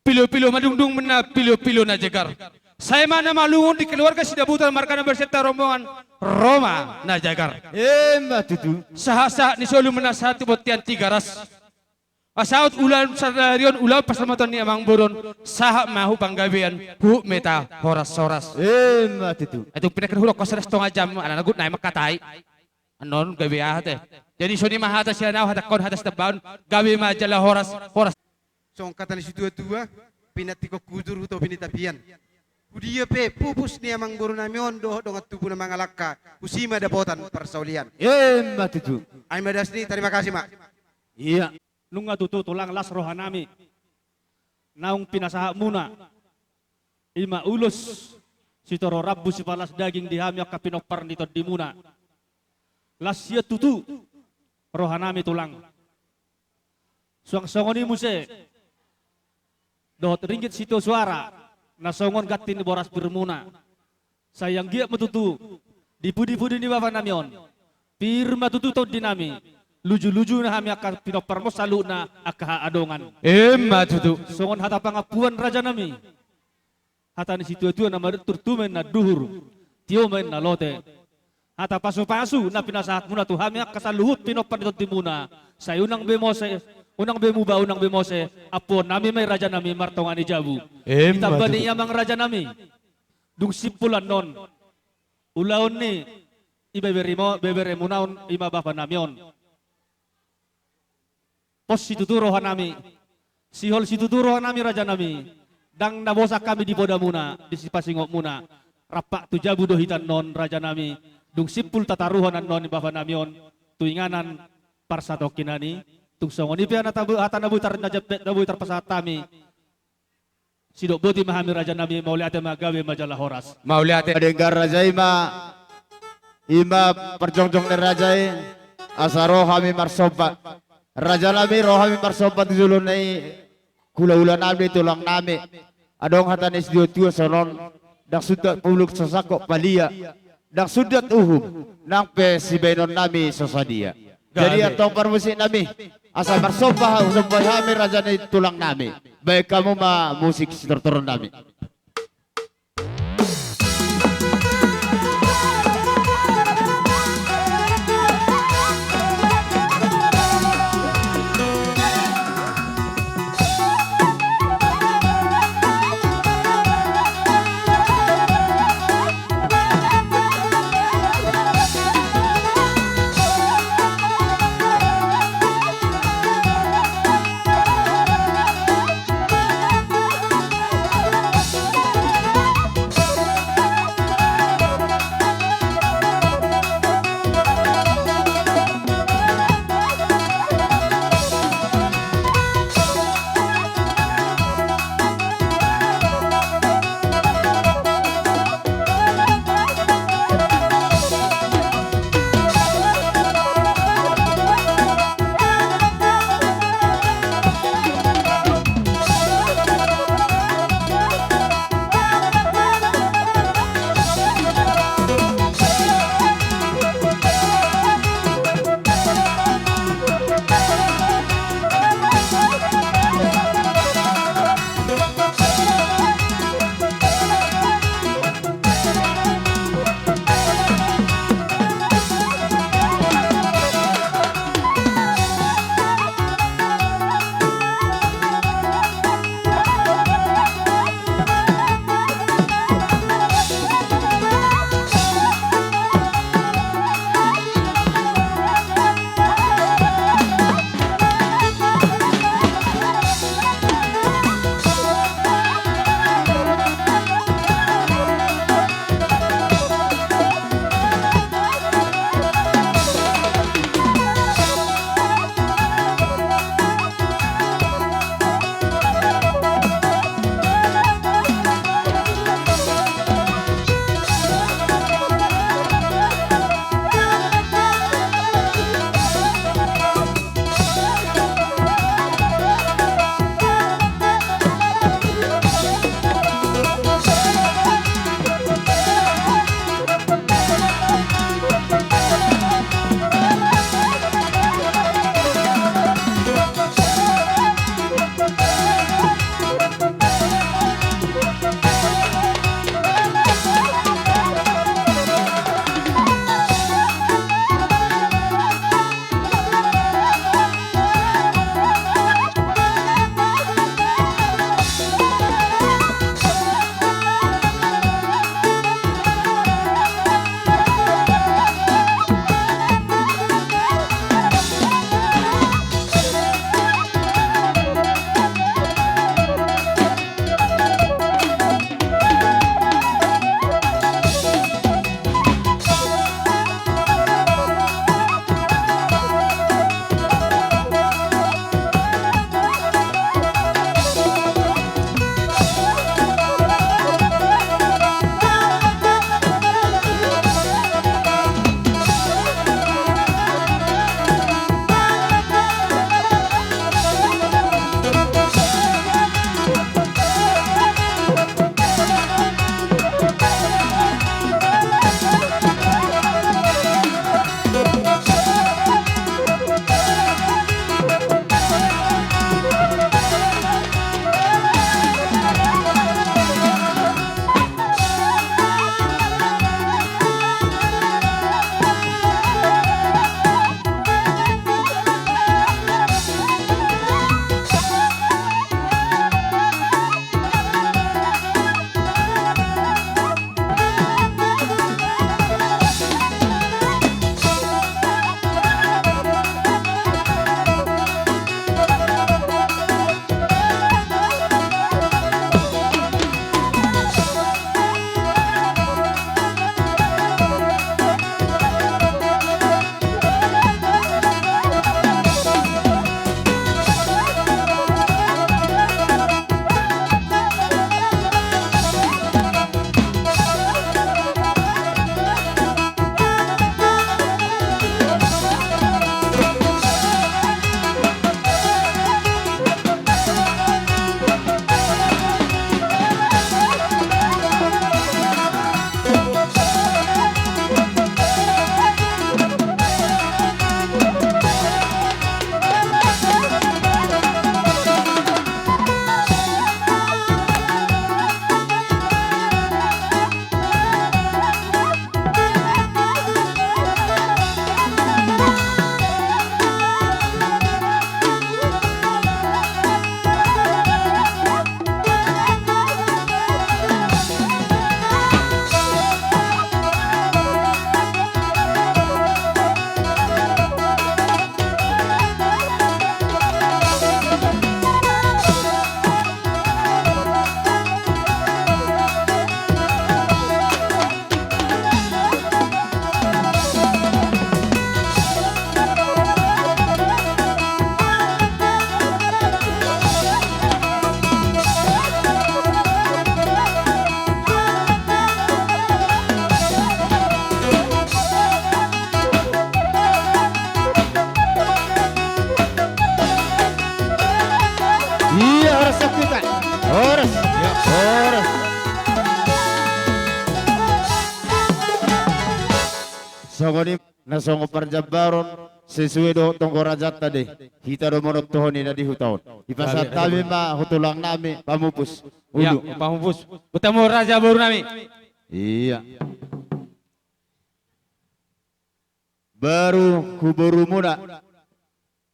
Pilopilo madungdung ma na pilopilo na jegar. Sai ma na malungun di keluarga Sidabutar margana berserta rombongan ro ma na jagar. Emma tutu. Sahatsahat ni solu ma na sahat tu bontean Tigaras. Saut ulaon sadari on ulaon parsaurmatua ni amang boru on sahat ma tu panggabean huhut ma hita horashoras. Emma tutu. Ai tung pinakhir hudok horas setengah jam ala na got nai mangkatai. Annon gabe aha te. Jadi songon i ma hata sian ahu, hatangkon hata sitambaon, gabe ma jala horas, horas. Songon hata ni situatua, pinantikhon hujur hu topi ni tapian. Hudia pe pupus ni amangboru nami on dohot dongan tubu na mangalangka, husi ma dapotan parsaulian. Emma tutu. Ai ma das ni, tarima kasih ma. Iya. Nunga tutu tulang las roha nami. Naung pinasahat muna. Ima ulos sitoro rambu sipalas daging di hami angka pinompar ni tondi muna. Las ia tutu roha nami tulang. Suang songon i muse dohot ringgit sitio suara na songon ganti ni boras pir muna. Sai anggiat ma tutu di pudi-pudi ni bapa nami on. Pir ma tutu tondi nami. Luju-luju na hami angka pinompar muna saluhutna angka haadongan. Emma tutu. Songon hata pangampuan raja nami. Hata ni situatua na marintur tu ma inna duhur, tio ma inna lote. Hata pasu-pasu na pinasahat muna tu hami angka saluhut pinompar ni tondi muna. Sai unang be mose, unang be muba, unang be mose. Ampuon nami ma i raja nami martonga ni jabu. Emma tutu. Ditamba ni i amang raja nami. Dung simpul annon ulaon ni ibebere mo, ibebere muna on ima bapa nami on. Pos situtu roha nami. Sihol situtu roha nami raja nami. Ndang na bosan hami di poda muna, di sipasingot muna. Rampak tu jabu do hita annon raja nami. Dung simpul tataruhon annon ni bapa nami on tu inganan parsatongkinan i. Tung songon i pe hata na bu-, hata na butar na jempek na boi tarpasahat hami. Sidok boti ma hami raja nami, mauliate ma, gabe ma jala horas. Mauliate. Denggan raja i ma, i ma parjongjong ni raja i, asa ro hami marsomba. Raja nami, ro hami marsomba tu jolo ni hulahula nami, tulang nami. Adong hata ni situatua songon on, ndang sundat bulung so sangkot palia, ndang sundat uhum, nang pe sibahenon nami so sadia. Jadi gabe. Antong parmusik nami, asa marsomba, sombai hami raja ni tulang nami. Baen hamu ma musik sitortoron nami. Songon i ma na songon parjambaron sesuai dohot tonggo rajanta do i. Hita do manontuhon i na di huta on. Dipasahat hami ma tu tulang nami Pamupus. Ia, ulu. Pamupus. Botima ma raja boru nami. Ia. Baru tu boru muna.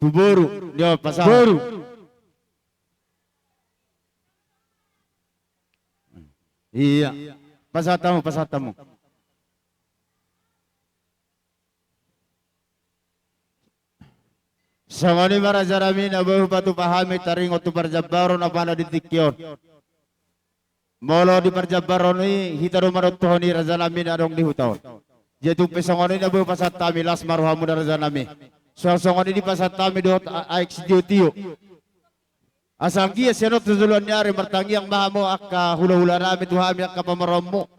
Tu boru. Ia, pasahat. Boru. Ia. Pasahat hamu, pasahat hamu. Songon i ma raja nami na boi hupatupa hami taringot tu parjambaron apala di tingki on. Molo di parjambaron i hita do manontuhon i raja nami na adong di huta on. Jadi tung pe songon i na boi pasahat hami, las ma rohamuna raja nami. Suang songon i dipasahat hami dohot a-, aek sitiotio. Asa anggiat sian on tu joloan ni ari martangiang ma hamu angka hulahula nami tu hami angka pamoruonmu.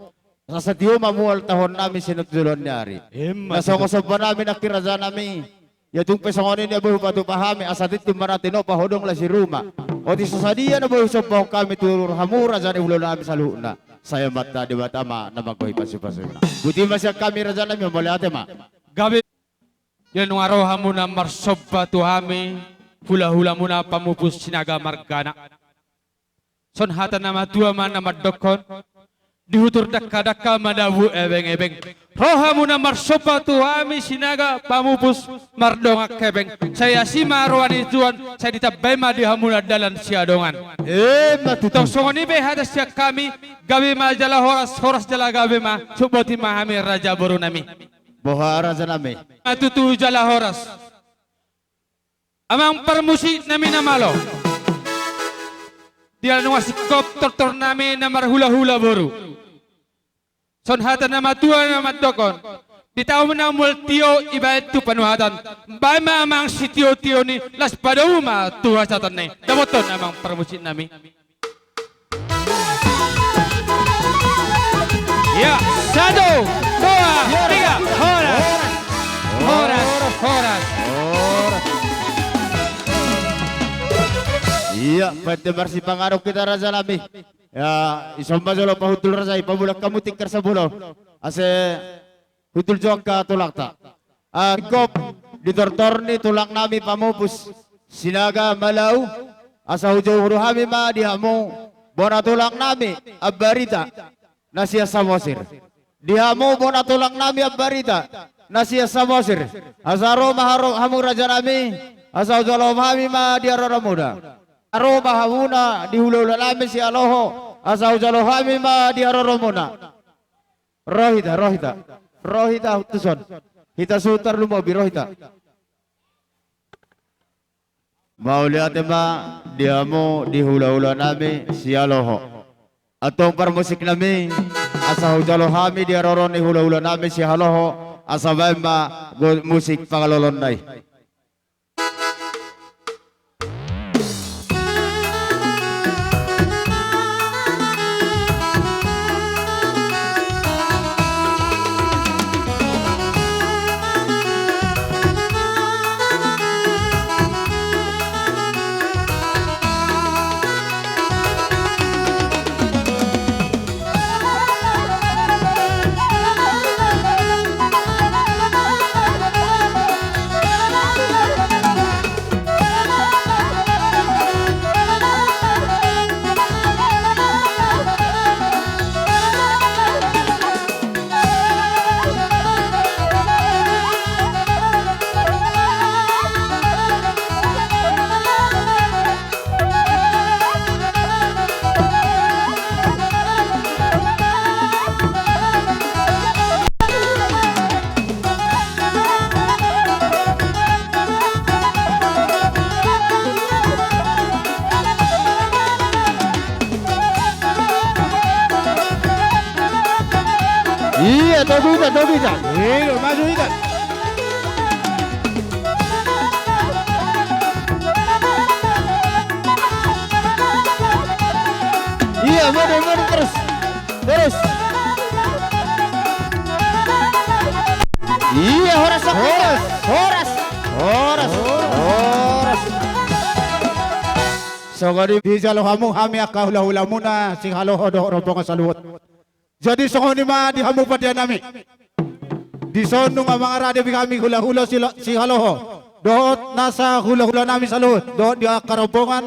Asa tio ma mual taon nami sian on tu joloan ni ari. Emma tutu. Na songon somba nami nangkin raja nami. Ia tung pe songon i na boi hupatupa hami asa tintin ma na tinopa, hodong las ni ruma. Otik so sadia na boi husombahon hami tu hamu raja ni hulahula nami saluhutna. Sai Amanta Debata ma na manggohi pasupasuna. Botima sian hami raja nami, mauliate ma. Gabe. Ia nunga ro hamuna marsomba tu hami hulahulamuna Pamupus Sinaga margana. Songon hata na matua ma na mandokkon, di hutur dangkadangka madabu ebeng-ebeng. Ro hamuna marsomba tu hami Sinaga Pamupus mardongan hepeng. Sai asi ma roha ni Tuhan, sai ditambai ma di hamuna dalan siadongan. Emma tutu. Tong songon i pe hata sian hami, gabe ma jala horas, horas jala gabe ma, sude botima hami raja boru nami. Boha raja nami. Emma tutu jala horas. Amang parmusik nami na malo. Di ala nunga singkop tortor nami na marhulahula boru. Songon hata na matua na mandokkon. Di taon na mual tio dibaen tu panuhatan. Baen ma amang sitiotio ni, laos padomu ma tu hasahatan na i. Dapothon amang parmusik nami. Ia, satu, dua, tiga, horas. Horas, horas. Ia, pete marsipanganon hita raja nami. Ia, dison ma jolo pahundul raja i, pamulang hamu tingkir sabola. Asa hundul jo angka tulangta. Angkop di tortor ni tulang nami Pamupus Sinaga Malau, asa hujou do hami ma di hamu bona tulang nami Ambarita na sian Samosir. Di hamu bona tulang nami Ambarita na sian Samosir, asa ro ma haro-, hamu raja nami, asa hujalo hami ma di haroromuna. Ro ma hamuna di hulahula nami Sihaloho, asa hujalo hami ma di haroromuna. Ro hita, ro hita. Ro hita tuson. Hita sutar lumobi, ro hita. Mauliate ma di hamu di hulahula nami Sihaloho. Antong parmusik nami, asa hujalo hami di haroro ni hulahula nami Sihaloho, asa baen ma go-, musik pangalolon na i. Ia, togu hita, togu hita. Ia, maju hita. Ia, maju, maju terus. Terus. Ia, horas, horas. Horas. Horas. Horas. Songon i dijalo hamu hami angka hulahulamuna Sihaloho dohot rombongan saluhut. Jadi songon i ma di hamu padia nami. Dison nunga mangarade be hami hulahula sila-, sihaloho dohot nasa hulahula nami saluhut dohot di angka rombongan.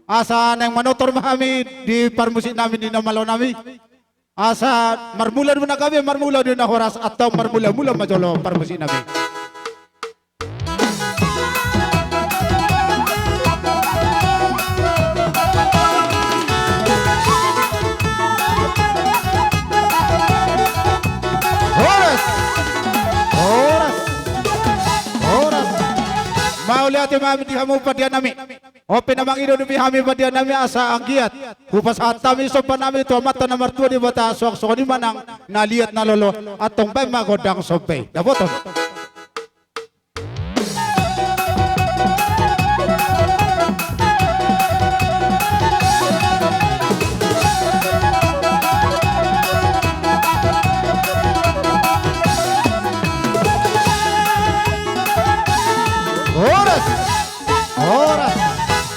Asa naeng manortor ma hami di parmusik nami di na malo nami. Asa marmula do na gabe, marmula do na horas, antong marmulamula ma jolo parmusik nami. Horas. Horas. Horas. Mauliate ma hami di hamu pandian nami. On pe na mangido dope hami pandian nami asa anggiat hupasahat hami somba nami tu Amanta na martua Debata, suang songon i ma nang na liat na lolo, antong baen ma gondang somba i. Dapoton. Horas. Horas.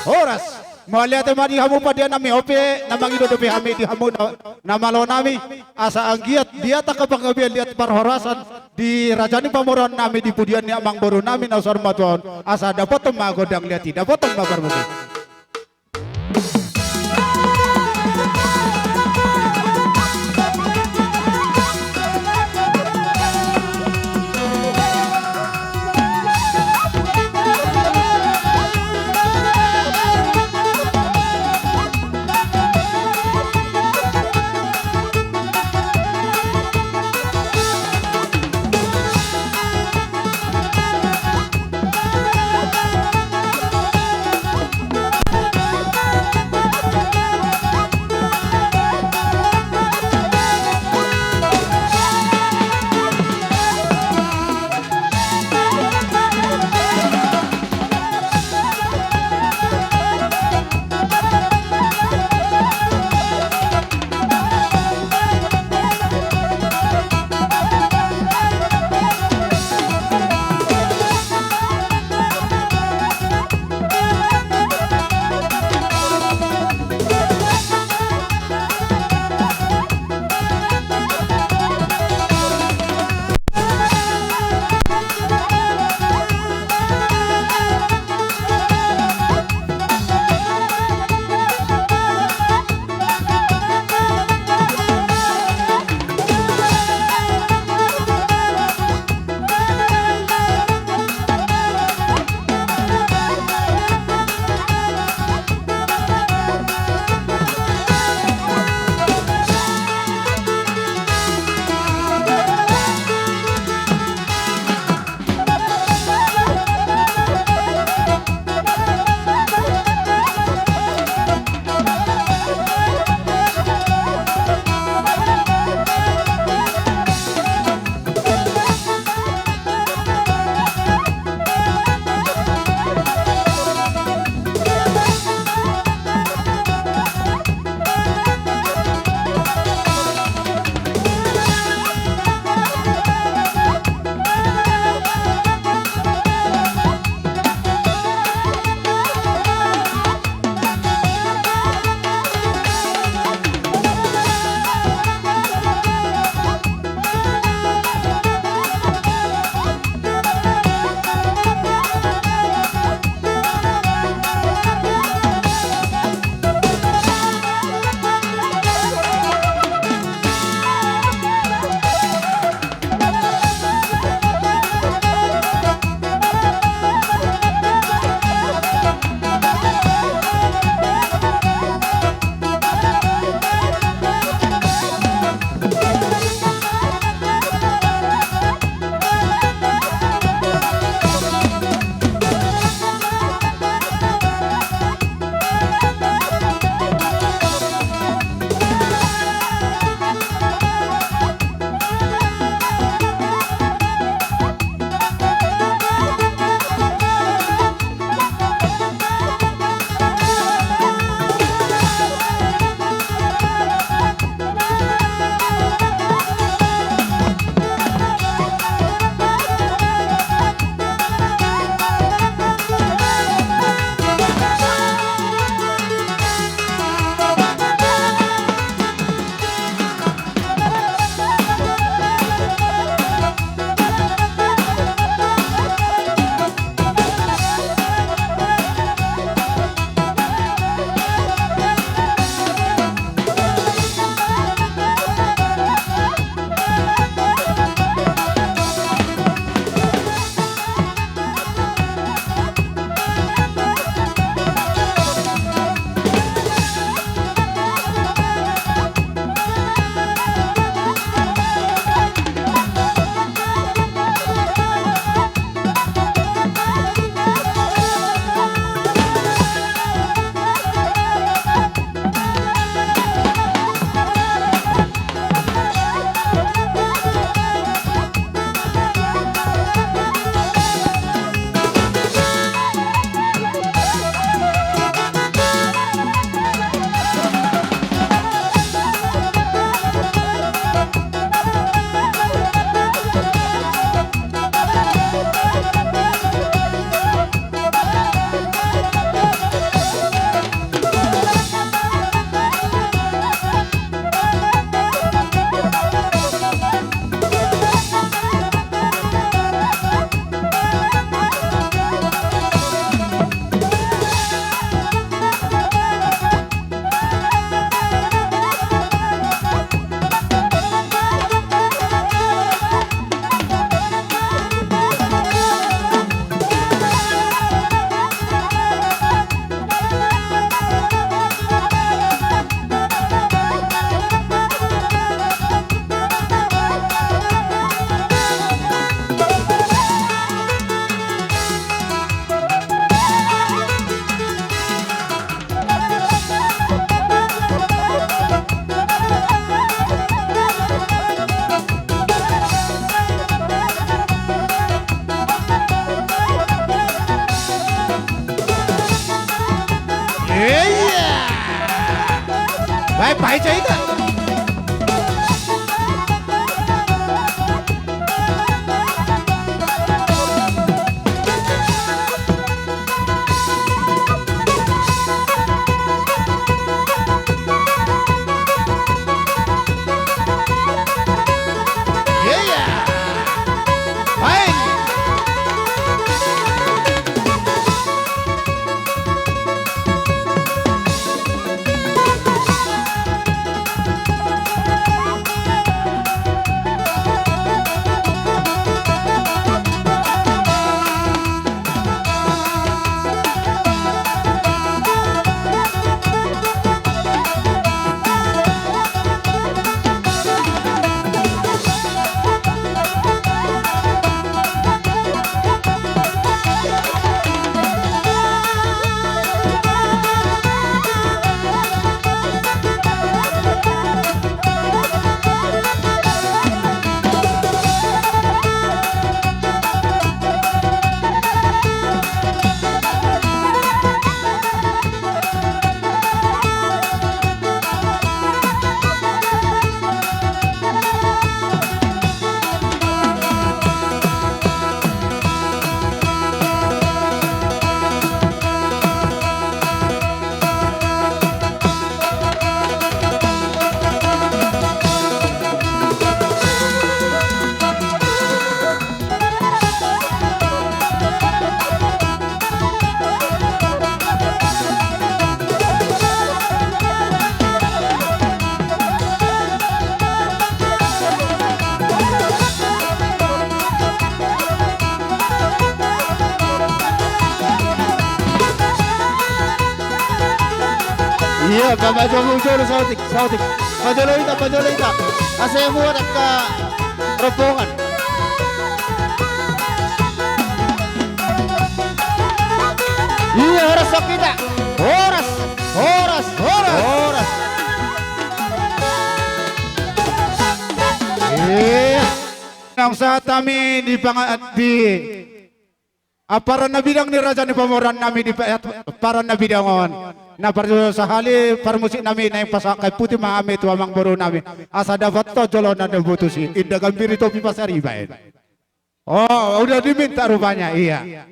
Horas. Mauliate ma di hamu pandian nami, on pe na mangido dope hami di hamu na, na malo nami, asa anggiat liat angka panggabean, liat parhorasan di raja ni pamoruon nami, di pudian ni amangboru nami na saur matua on, asa dapoton ma gondang liat i, dapoton ma parmusik. Baik, baik, cerita. Iya, Bapak Jombong Jolo, saotik, saotik. Pajolo ita, pajolo ita. Asa muat angka rombongan. Iya, horas, sok kita. Horas, horas, horas, horas. Iya. Nang sahat hami di panga-, di amparan na bidang ni raja ni pamoruon nami di pa-, amparan na bidang on. Na par-, sahali parmusik nami naeng pasahat kain putih ma hami tu amangboru nami. Asa dapothon joloan na botus i. Inda Gambir i Topi Pasaribu. Oh, udah diminta rupanya, iya.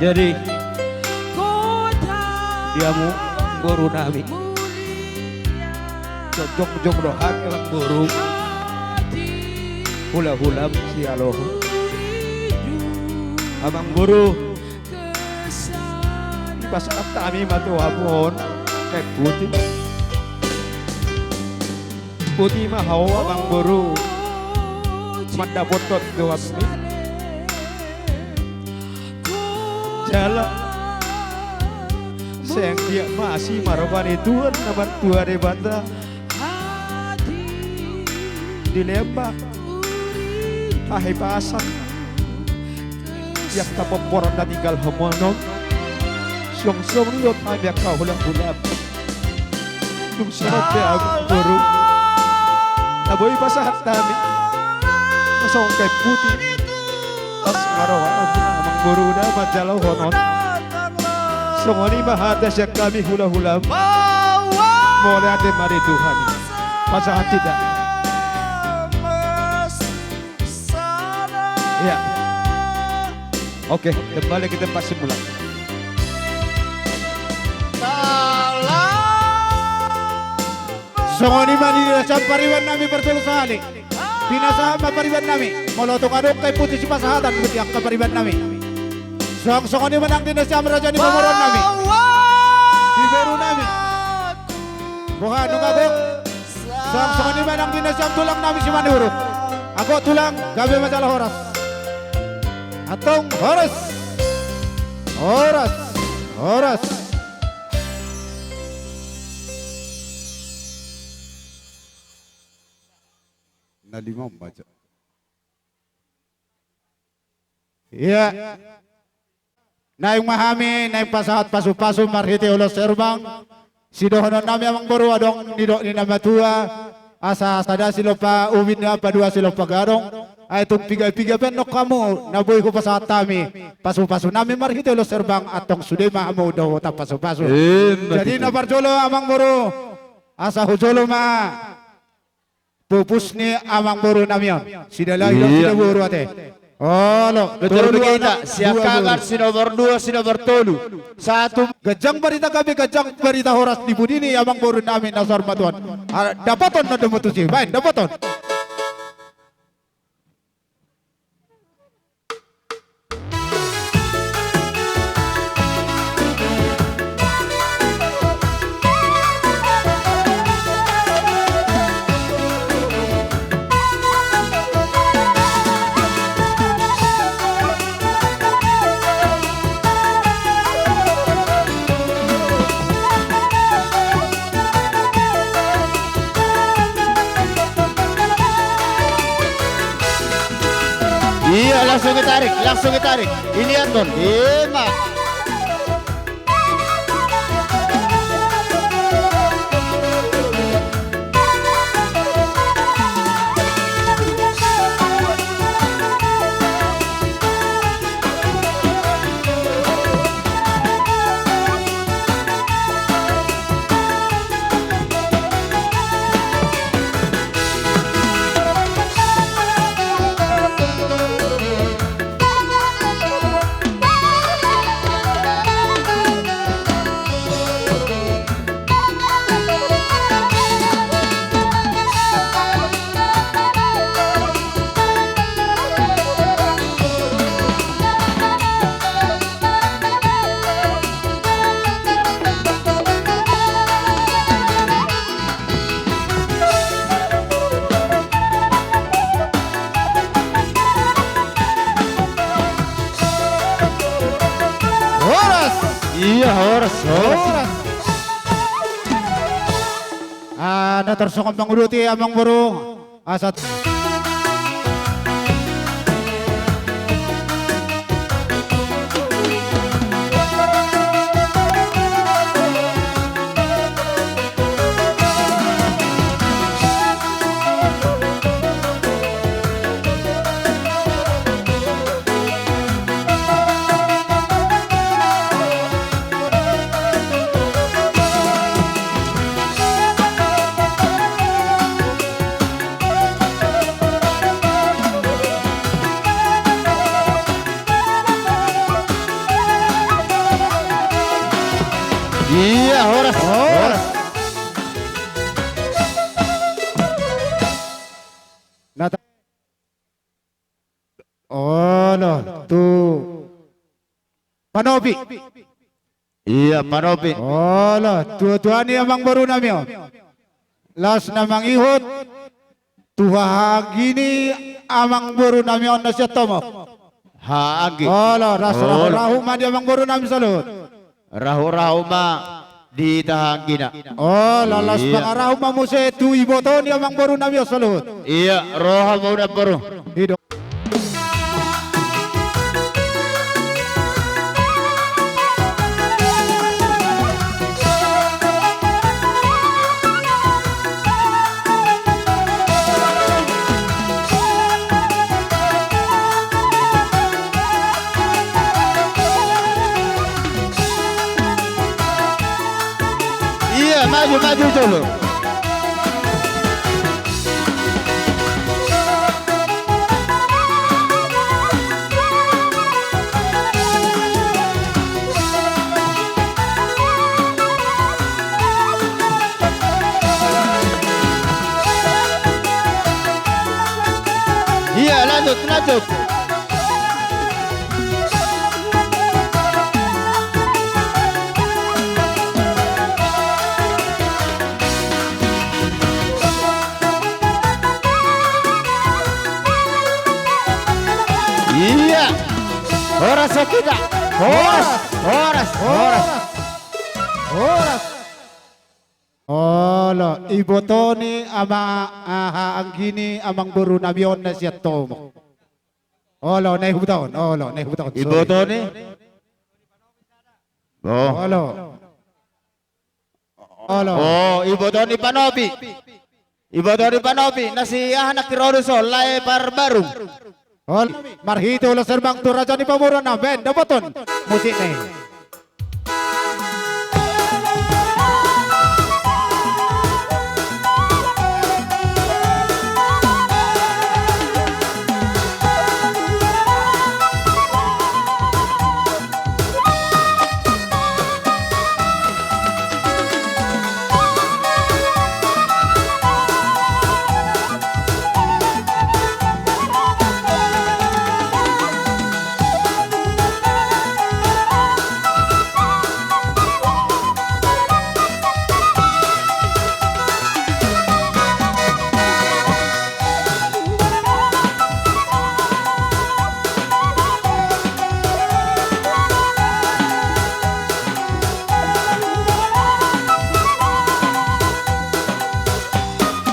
Jadi, di hamu boru nami, jongjong do hami amang boru, hula-hula sialoho. Amang boru, dipasahat hami ma tu hamu on kain puti. Boti ma ho amang boru mandapothon tuanmi. Jala sai anggiat ma asi ma roha ni Tuhan na martua Debata. Dilehon ma hahipason di angka pomparan na tinggal hamu on. Suang songon i dohot hami angka hula-hula. Dung songon pe amang boru, na boi pasahat hami songon kain puti. Pas ma roha amang boru na manjalo honon. Songon i ma hata sian hami hula-hula. Mauliate ma di Tuhan. Pasahat hita. Iya. Oke, kembali ke tempat semula. Songon i ma di nasiam pariban nami parjolo sahali. Pinasahat ma pariban nami. Molo tung adong kain puti sipasahatan di angka pariban nami. Suang songon i ma nang di nasiam raja ni pamoruon nami. Di boru nami. Boha nunga gok. Suang songon i ma nang di nasiam tulang nami Simanurung. Anggo tulang gabe ma jala horas. Antong horas. Horas. Horas. Na lima on ma jo. Iya. Naeng ma hami naeng pasahat pasu-pasu marhite ulos herbang. Sidohonon nami amang boru, adong nidok ni na matua, asa sada silompa ubi na padua silompa gadong. Ai tung piga-piga pe annon hamu na boi hupasahat hami pasu-pasu nami marhite ulos herbang, antong sude ma hamu dohot pasu-pasu. Jadi na parjolo amang boru, asa hujolo ma pupus ni amang boru nami on. Sidalahi dohot sidaboru ate. Olo, betul begitu. Siakagar si nomor dua, si nomor tolu. Satu. Ganjang barita gabe, ganjang barita horas di pudi ni amang boru nami na saur matua on. Ah, dapothon na domu tusi. Baen, dapothon. Iya, langsung ditarik, langsung ditarik. Ini Anton, ima. Horas. Iya, horas, horas. Horas. Ah, na tarsongon manguduti amang boru. Asa. Iya, horas. Horas. Nata-, olo, tu panopi. Iya, panopi. Olo, tua-tua ni amangboru nami on. Las na mangihut tu haha anggi ni amangboru nami on na sian Tomok. Haha anggi. Olo, las rahu-rahu ma di amangboru nami saluhut. Rahu-rahu ma di haha anggina. Olo, las pangarahu ma muse tu iboto ni amangboru nami on saluhut. Iya, ro hamu amangboru. Ido. Iya, maju, maju jolo. Iya, lanjut, lanjut. Iya. Horas ya kita. Horas, horas, horas. Horas. Olo, iboto ni ama, haha anggi ni amangboru nami on na sian Tomok. Olo, na i hubutaon, olo, na i hubutaon. Iboto ni? Oh. Olo. Olo. Oh, iboto ni panopi. Iboto ni panopi, na si aha nangkin ro do so, Lae Parbarung. Olo, marhite ulos herbang tu raja ni pamoruon na, baen dapoton musikna i.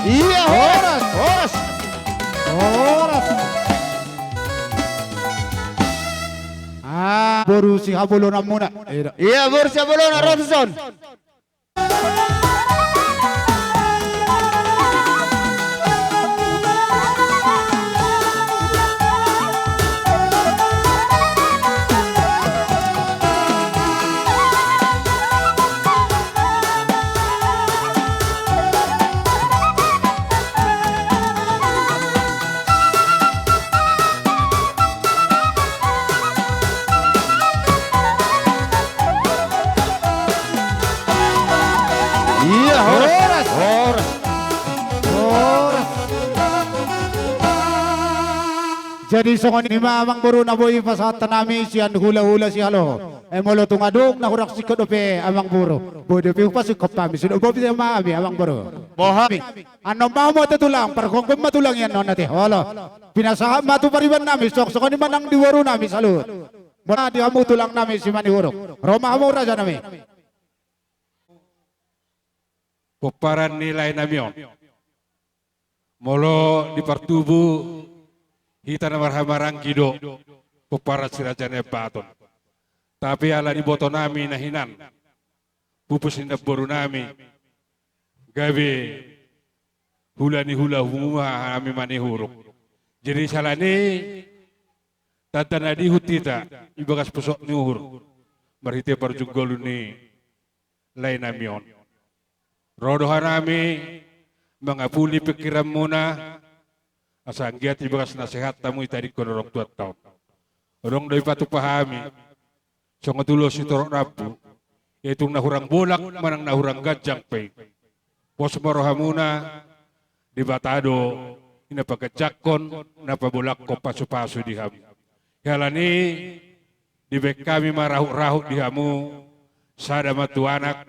Iya, horas. Horas. Horas. Ah, boru Sihabolononmuna. Iya, boru Sihabolononmuna, ro tuson. Iya, horas. Horas. Horas. Horas. Jadi songon i ma amangboru na boi pasahat hami sian hulahula Sihaloho. Ai molo tung adong na hurang singkop dope amangboru, boi dope hupasingkop hami, sude boi ma hami amangboru. Boha. Annon ma hamu ate tulang, pargomgom ma tulang i annon ate. Olo. Pinasahat ma tu pariban nami, songon i ma nang di boru nami saluhut. Molo di hamu tulang nami Simanihuruk, ro ma hamu raja nami. Pomparan ni lae nami on. Molo di partubu hita na marhaha maranggi do pomparan si Raja Nai Ambaton. Tapi ala ni iboto nami na hinan, pupus ni namboru nami, gabe hula ni hula muna hami Manihuruk. Jadi sala ni i tanda na diihut hita di bagas pusok ni uhur marhite parjunggolu ni lae nami on. Ro do hanami mangapuli pingkiranmuna, asa anggiat di bagas na sehat hamu ditadingkon orang tuanta on. Adong do dipatupa hami, songon tu ulos sitorop rambu, Ia tung na hurang bolak manang na hurang ganjang pe, pos ma rohamuna, Debata do i na paganjanghon, na pabolakhon pasupasu di hamu. Halani dibaen hami ma rahut-rahut di hamu, sada ma tu anak,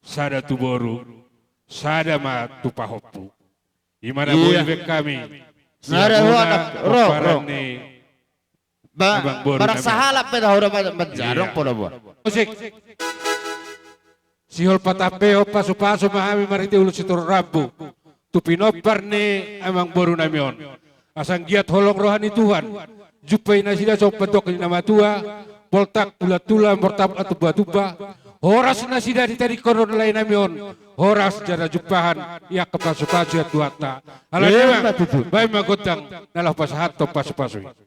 sada tu boru, sada ma tu pahompu. I ma na boi dibaen hami. Ia, ro, ro, ro. Ba, amang boru nami on. Barang sahalak pe da hura manjarong pola boa. Musik. Sihol patampehon pasupasu ma hami marhite ulos sitorop rambu tu pinompar ni amang boru nami on. Asa anggiat holong roha ni Tuhan, jumpahon nasida songon pandok ni na matua, poltak bulan tulang, mortap atumba-tumba, horas nasida ditadingkon lae nami on, horas jala jumpahan i angka pasupasu ni Tuhanta. Alani i ma, baen ma gondang na laho pasahathon pasupasu i.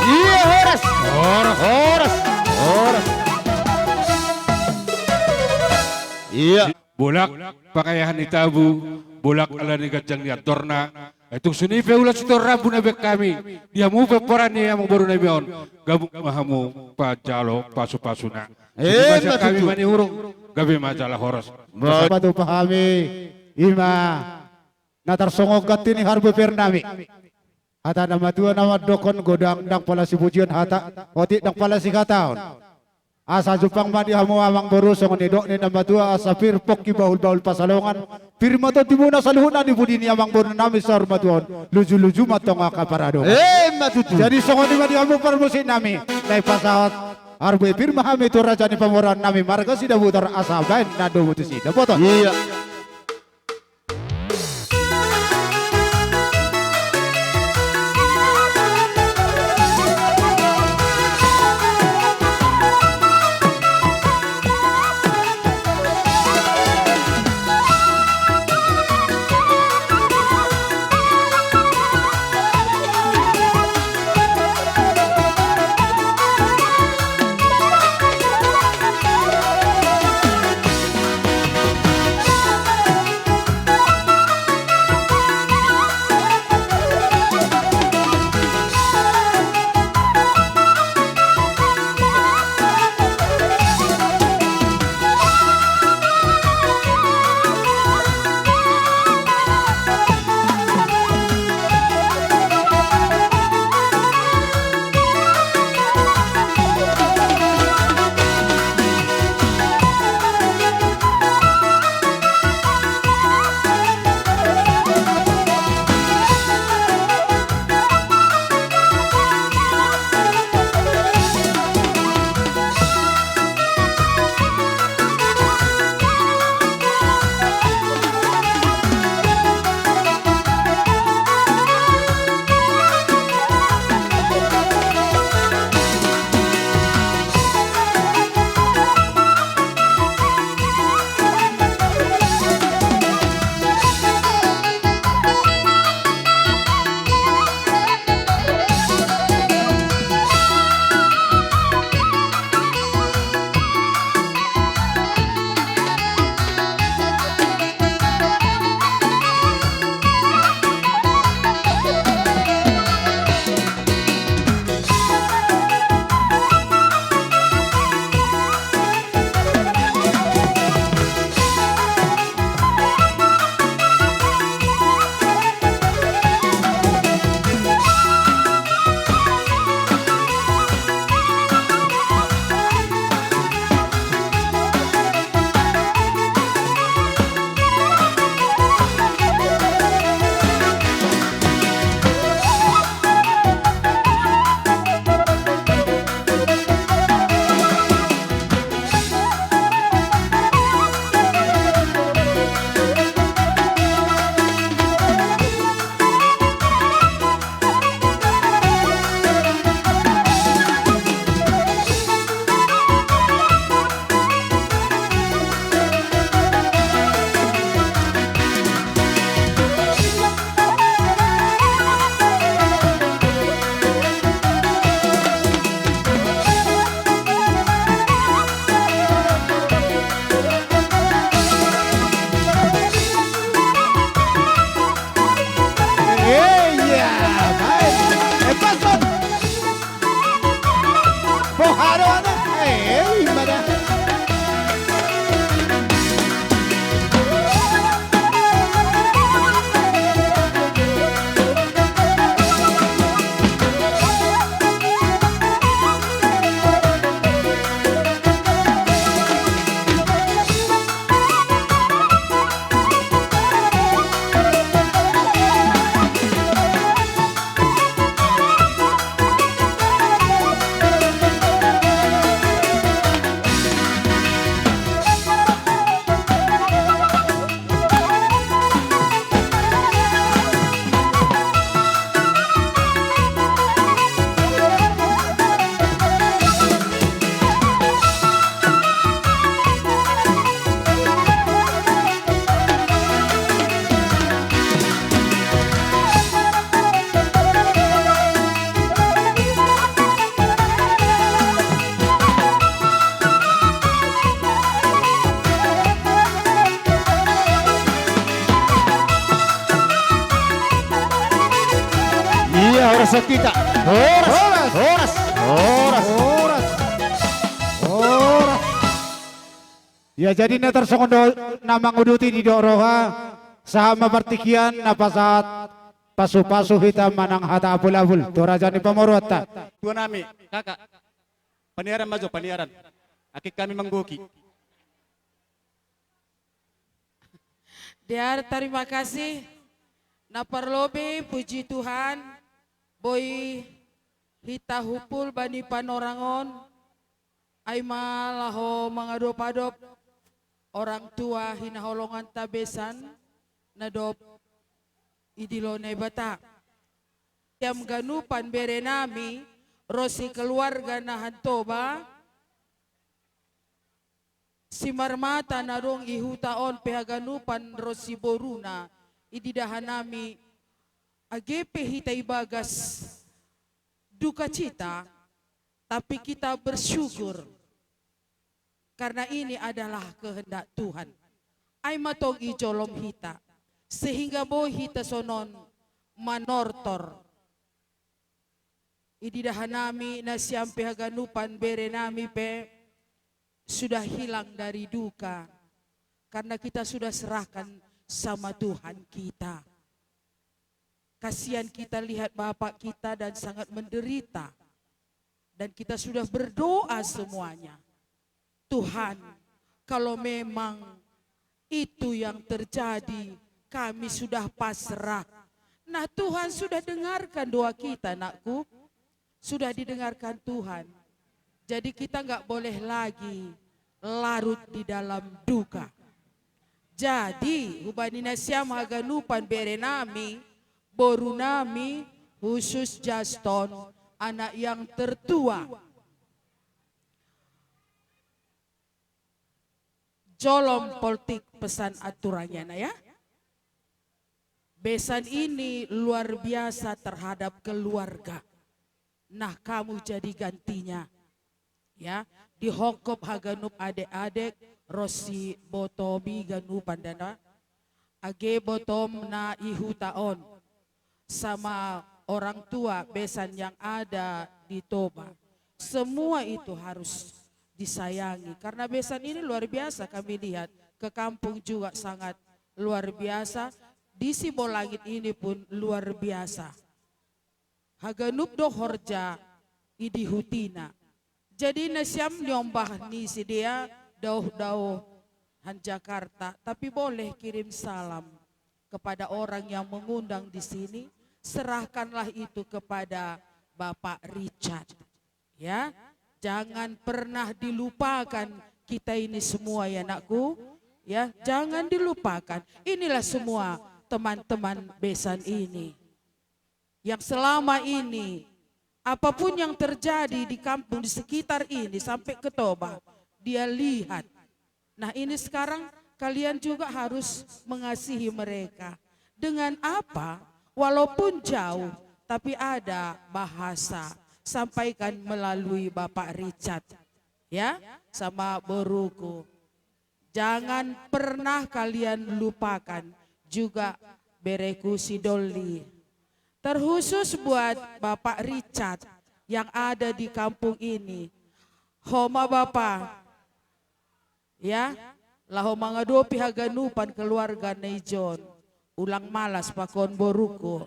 Ia, horas. Horas. Horas. Horas. Ia. Bolak pangayahan ni tabu, bolak ala ni ganjang ni andorna. Ai tung songon i pe ulos sitorop rambu na baen hami di hamu pomparan ni amang boru nami on, gabung ma hamu manjalo pasupasuna. Songon i ma sian hami, manihurung, gabe ma jala horas. Ba, patupa hami, i ma na tarsongon ganti ni harbue pir nami. Hata na matua na mandokhon, godang ndang pola sipujion hata, otik ndang pola sihataon. Asa jumpang ma di hamu amang boru songon nidok ni na matua, asa pir pongki bahul-bahul pansalongan, pir ma tondimuna saluhutna di pudi ni amang boru nami saur matua on, luju-luju ma tong angka paradongan. Emma tutu. Jadi songon i ma di hamu parmusik nami, na dipasahat harbue pir ma hami tu raja ni pamoruon nami marga Sidabutar, asa baen na domu tusi. Dapoton. Ia. Horas, horas, horas, horas. Ya, jadi na tarsongon do na manguduti didok roha, sahat ma partingkian na pasahat pasu-pasu hita manang hata apul-apul tu raja ni pamoruonta. Tuanami, kakak, paniaran ma jo, paniaran. Akhir kami manggoki. Dear, terima kasih. Na parlobi, puji Tuhan, boi hita humpul bani panorang on, ai ma laho mangadop-adop orang tua hinaholonganta besan na dob idilo Naibata. Tiam ganupan berenami, ro si keluarga na hantoba, simarmata na dong i huta on pe haganupan ro si boruna, ididahanami, age pe hita ibagas dukacita, tapi kita bersyukur. Karena ini adalah kehendak Tuhan. Ai ma tong i jolom hita, sehingga boi hita sonon manortor. Ididahanami nasiam pe haganupan berenami pe sudah hilang dari duka, karena kita sudah serahkan sama Tuhan kita. Kasihan kita lihat bapak kita dan sangat menderita. Dan kita sudah berdoa semuanya. Tuhan, kalau memang itu yang terjadi, kami sudah pasrah. Nah, Tuhan sudah dengarkan doa kita, nakku. Sudah didengarkan Tuhan. Jadi kita nggak boleh lagi larut di dalam duka. Jadi, hubani nasiam haganupan berenami, borunami, khusus Juston, anak yang tertua. Jolom poltik pesan aturannya, nah, ya. Besan ini luar biasa terhadap keluarga. Nah, kamu jadi gantinya. Ya, dihongkop haganup adek-adek, ro si botomi ganupan da, na age botom na i huta on, sama orang tua besan yang ada di Toba. Semua itu harus disayangi. Karena besan ini luar biasa kami lihat. Ke kampung juga sangat luar biasa. Di Sibolangit ini pun luar biasa. Haganup do horja i di hutina. Jadi nasiam niombah ni sidea daoh-daoh han Jakarta, tapi boleh kirim salam kepada orang yang mengundang di sini, serahkanlah itu kepada Bapak Richard. Ya, jangan pernah dilupakan kita ini semua ya, nakku. Ya, jangan dilupakan. Inilah semua teman-teman besan ini. Yang selama ini, apapun yang terjadi di kampung di sekitar ini sampai ke Toba, dia lihat. Nah, ini sekarang kalian juga harus mengasihi mereka. Dengan apa? Walaupun jauh, tapi ada bahasa. Sampaikan melalui Bapak Richard, ya, sama boruku. Jangan pernah kalian lupakan juga bereku si Dolly. Terkhusus buat Bapak Richard yang ada di kampung ini. Ho ma Bapa, ya, laho mangadopi haganupan keluarga na ijon. Ulang malas pakon boruku.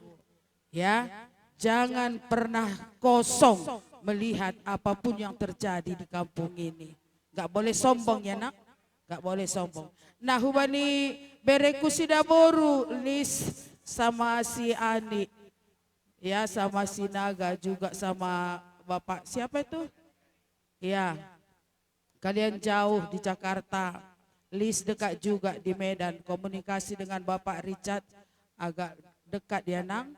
Ya, jangan pernah kosong melihat apapun yang terjadi di kampung ini. Nggak boleh sombong ya, Nak. Nggak boleh sombong. Nah, hubani bereku si Daboru, Lis, sama si Ani. Ya, sama si Naga, juga sama Bapak. Siapa itu? Ya. Kalian jauh di Jakarta, Lis dekat juga di Medan. Komunikasi dengan Bapak Richard agak dekat ya, Nang.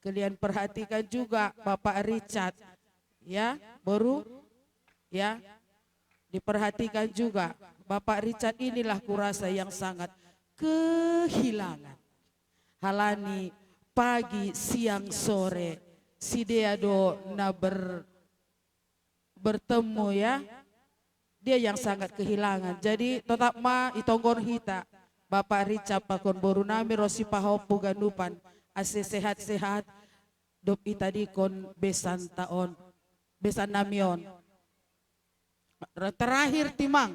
Kalian perhatikan juga Bapak Richard, ya, Boru, ya. Diperhatikan juga. Bapak Richard inilah kurasa yang sangat kehilangan. Alani pagi, siang, sore, sidea do na ber-, bertemu, ya. Dia yang sangat kehilangan. Jadi, tetap ma itonggon hita, Bapak Richard pakon boru nami ro si pahompu ganupan, ase sehat-sehat. dob itadingkon besanta on, besan nami on. Terakhir, Timang,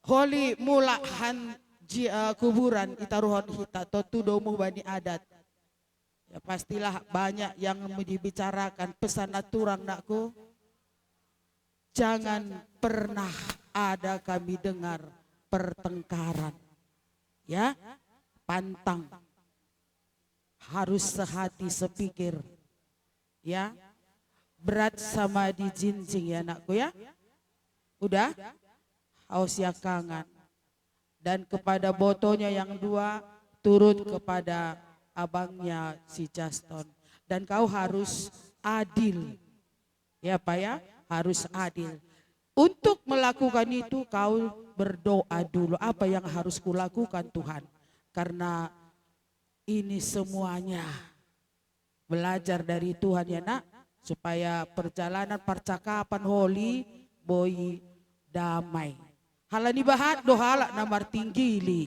holi mulak han ji, eh, kuburan, itaruhon hita tontu domu bani adat. Ya, pastilah banyak yang mau dibicarakan. Pesan na turang, nakku, jangan pernah ada kami dengar pertengkaran. Ya, pantang. Harus sehati sepikir. Ya, berat sama dijinjing, ya, nakku, ya. Udah? Haus ya kangen. Dan kepada botonya yang dua, turut kepada abangnya si Juston. Dan kau harus adil. Ya, Pak, ya, harus adil. Untuk melakukan itu, kau berdoa dulu, "Apa yang harus kulakukan, Tuhan?" Karena ini semuanya belajar dari Tuhan, ya, Nak, supaya perjalanan percakapan holi boi damai. Halani bahat do halak na martinggili.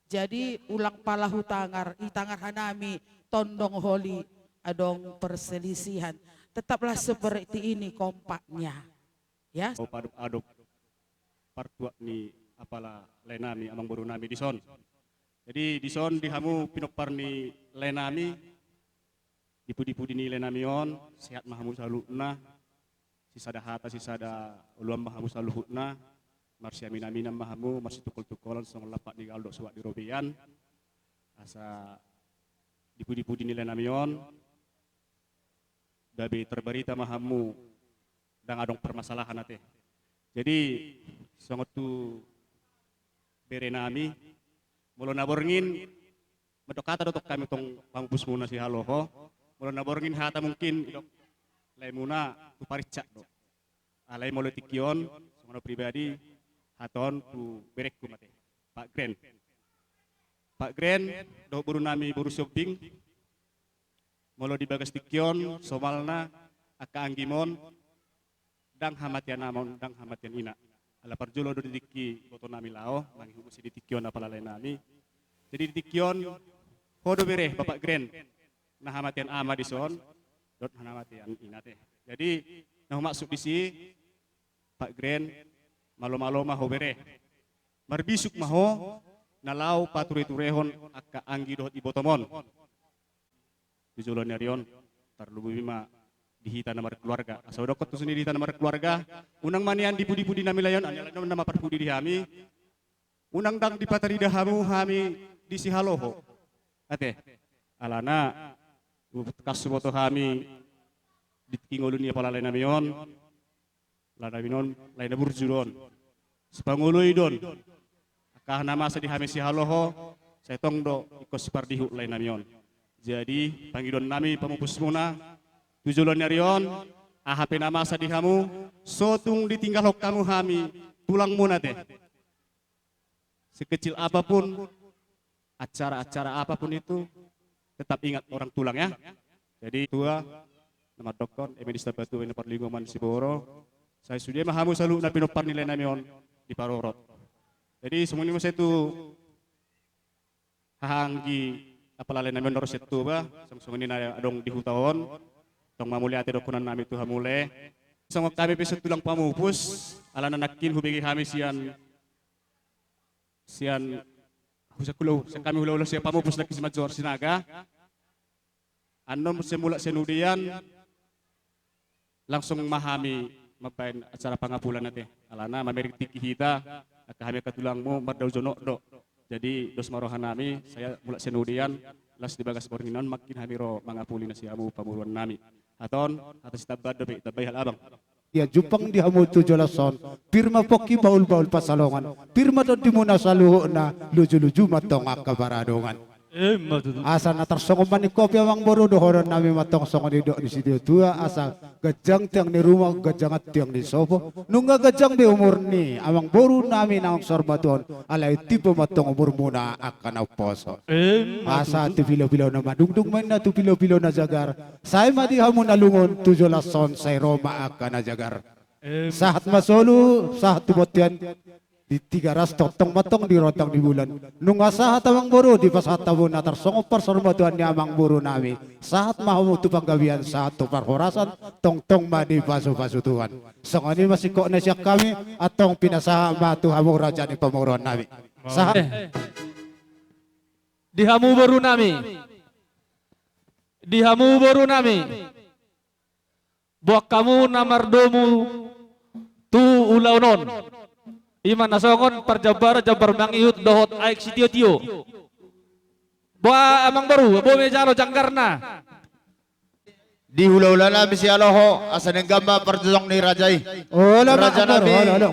Jadi, ulang pala hutangar, itangar hanami tondong holi adong perselisihan. Tetaplah seperti ini kompaknya. Ya. O, paadop-adop partuat ni apala laenami, amangborunami dison. Jadi, dison di hamu pinompar ni laenami, di pudi-pudi ni laenami on, sehat ma hamu saluhutna, sisada hata, sisada oloan ma hamu saluhutna, marsiamin-aminan ma hamu, marsitungkol-tungkolan songon lampak ni gaol dohot suhat ni robean. Asa di pudi-pudi ni laenami on, gabe terbarita ma hamu, ndang adong permasalahan ate. Jadi, songon tu berenami, molo na borngin, mandok hata do tong hami tong pamupusmuna sihaloho, molo na borngin hata mungkin didok laemuna tu parincak do. Alai molo tingki on, songon au pribadi, hata on tu berengku ma ate. Pak Gren. Pak Gren, dohot borunami boru Siombing, molo di bagas tingki on, somalna, angka anggim on, ndang hamatean ama on, ndang hamatean ina. Ala parjolo do di tingki ibotonami laho, mangihut muse di tingki on apala laenami. Jadi di tingki on, ho do bere, Bapak Gren, na hamatean ama dison, dohot na hamatean ina ate. Jadi, na humaksud disi, Pak Gren, malo-malo ma ho bere. Marbisuk ma ho, na laho pature-turehon angka anggi dohot ibotom on. Di joloan ni ari on, tarlumobi ma di hita na markeluarga. Asa hudokkon tu songon i di hita na markeluarga, unang ma nian di pudi-pudi nami lae on, ala ni on nama parpudi di hami. Unang ndang dipatarida hamu hami di sihaloho. Ate, alana, tangkas huboto hami di tingki ngolu ni apala laenami on, laenami on, lae na burju do on. Sipangoloi do on. Angka na masa di hami sihaloho, sai tong do ingkon sipardihut laenami on. Jadi, pangidoannami pamupusmuna, tu joloan ni ari on, aha pe na masa di hamu, so tung ditinggalhon hamu hami, tulangmuna ate. Sekecil apapun acara-acara apapun itu, tetap ingat orang tulang, ya. Jadi tua na mandokkon, eme di sitabatua i na parlinggoman siboro, sai sude ma hamu saluhutna pinompar ni laenami on diparorot. Jadi songon i muse tu haha anggi apala laenami on na ro sian Toba, songon-songon i na adong di huta on, tong ma mauliate dohononnami tu hamu lae. Songon hami pe songon tulang pamupus, alana nangkin hubege hami sian sian, husakulahu, sian hami hulahulau sian pamupus nangkin si Manjohor Sinaga. Annon sian mulak sian udean, langsung ma hami mambaen acara pangapulan ate. Alana mamereng tingki hita, angka hami angka tulangmu, mardaol jonok do. Jadi, dos ma rohanami, sai mulak sian udean, las di bagas borngin on, nangkin hami ro mangapuli na sian hamu pamoruonnami. Hata on, hata sitambahan dope, tambai hal abang. Ia jumpang di hamu tu joloan on, pir ma pongki bahul-bahul pansalongan, pir ma tondimuna saluhutna, luju-luju ma tong angka paradongan. Emma tutu. Asa na tarsongon ma ningkopi amangboru, dohononnami ma tong songon nidok ni situatua, asa ganjang tiang ni ruma, ganjangan tiang ni sopo, nunga ganjang be umur ni amangborunami naung saur matua on, alai timbo ma tong umurmuna angka na umposo. Emma tutu. Asa tu pilo-pilo na madungdung ma inna tu pilo-pilo na jagar, sai ma di hamu na lungun tu joloan on sai ro ma angka na jagar. Emma tutu. Sahat ma solu, sahat tu bontean. di Tigaras, tongtong ma antong di rondang ni bulan. Nunga sahat amangboru, dipasahat hamu na tarsongon parsaurmatuaon ni amangboru nami. Sahat ma hamu tu panggabean, sahat tu parhorasan, tongtong ma dipasupasu Tuhan. Songon i ma singkop na sian hami, antong pinasahat ma tu hamu raja ni pamoruon nami. Sahat. Eh. Di hamu boru nami. Di hamu boru nami. Boan hamu na mardomu tu ulaon on. I ma na songon parjambaran jambar mangihut dohot aek sitiotio. Boa amangboru, boi ma jalo janggarna. Di hulahula nami sialoho, asa denggan ma parjojong ni raja i. Olo, raja nami, olo, olo.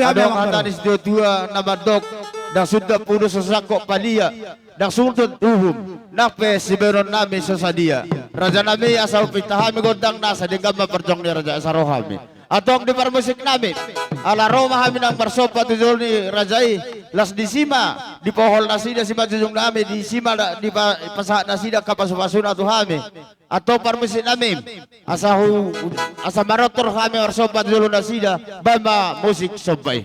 Adong hata ni situatua na mandok, ndang sundat pudun so sangkot palia, ndang sundat uhum, nang pe sibahenon nami so sadia. Raja nami, asa hupinta hami gondang na asa denggan ma parjojong ni raja i, asa ro hami. Antong di parmusik nami, ala ro ma hami nang marsomba tu jolo ni raja i, las disi ma dipohol nasida simanjujung nami, disi ma da-, dipa-, dipasahat nasida angka pasupasuna tu hami. Antong parmusik nami, asa hu-, asa manortor hami marsomba tu jolo nasida, bahen ma musik somba i.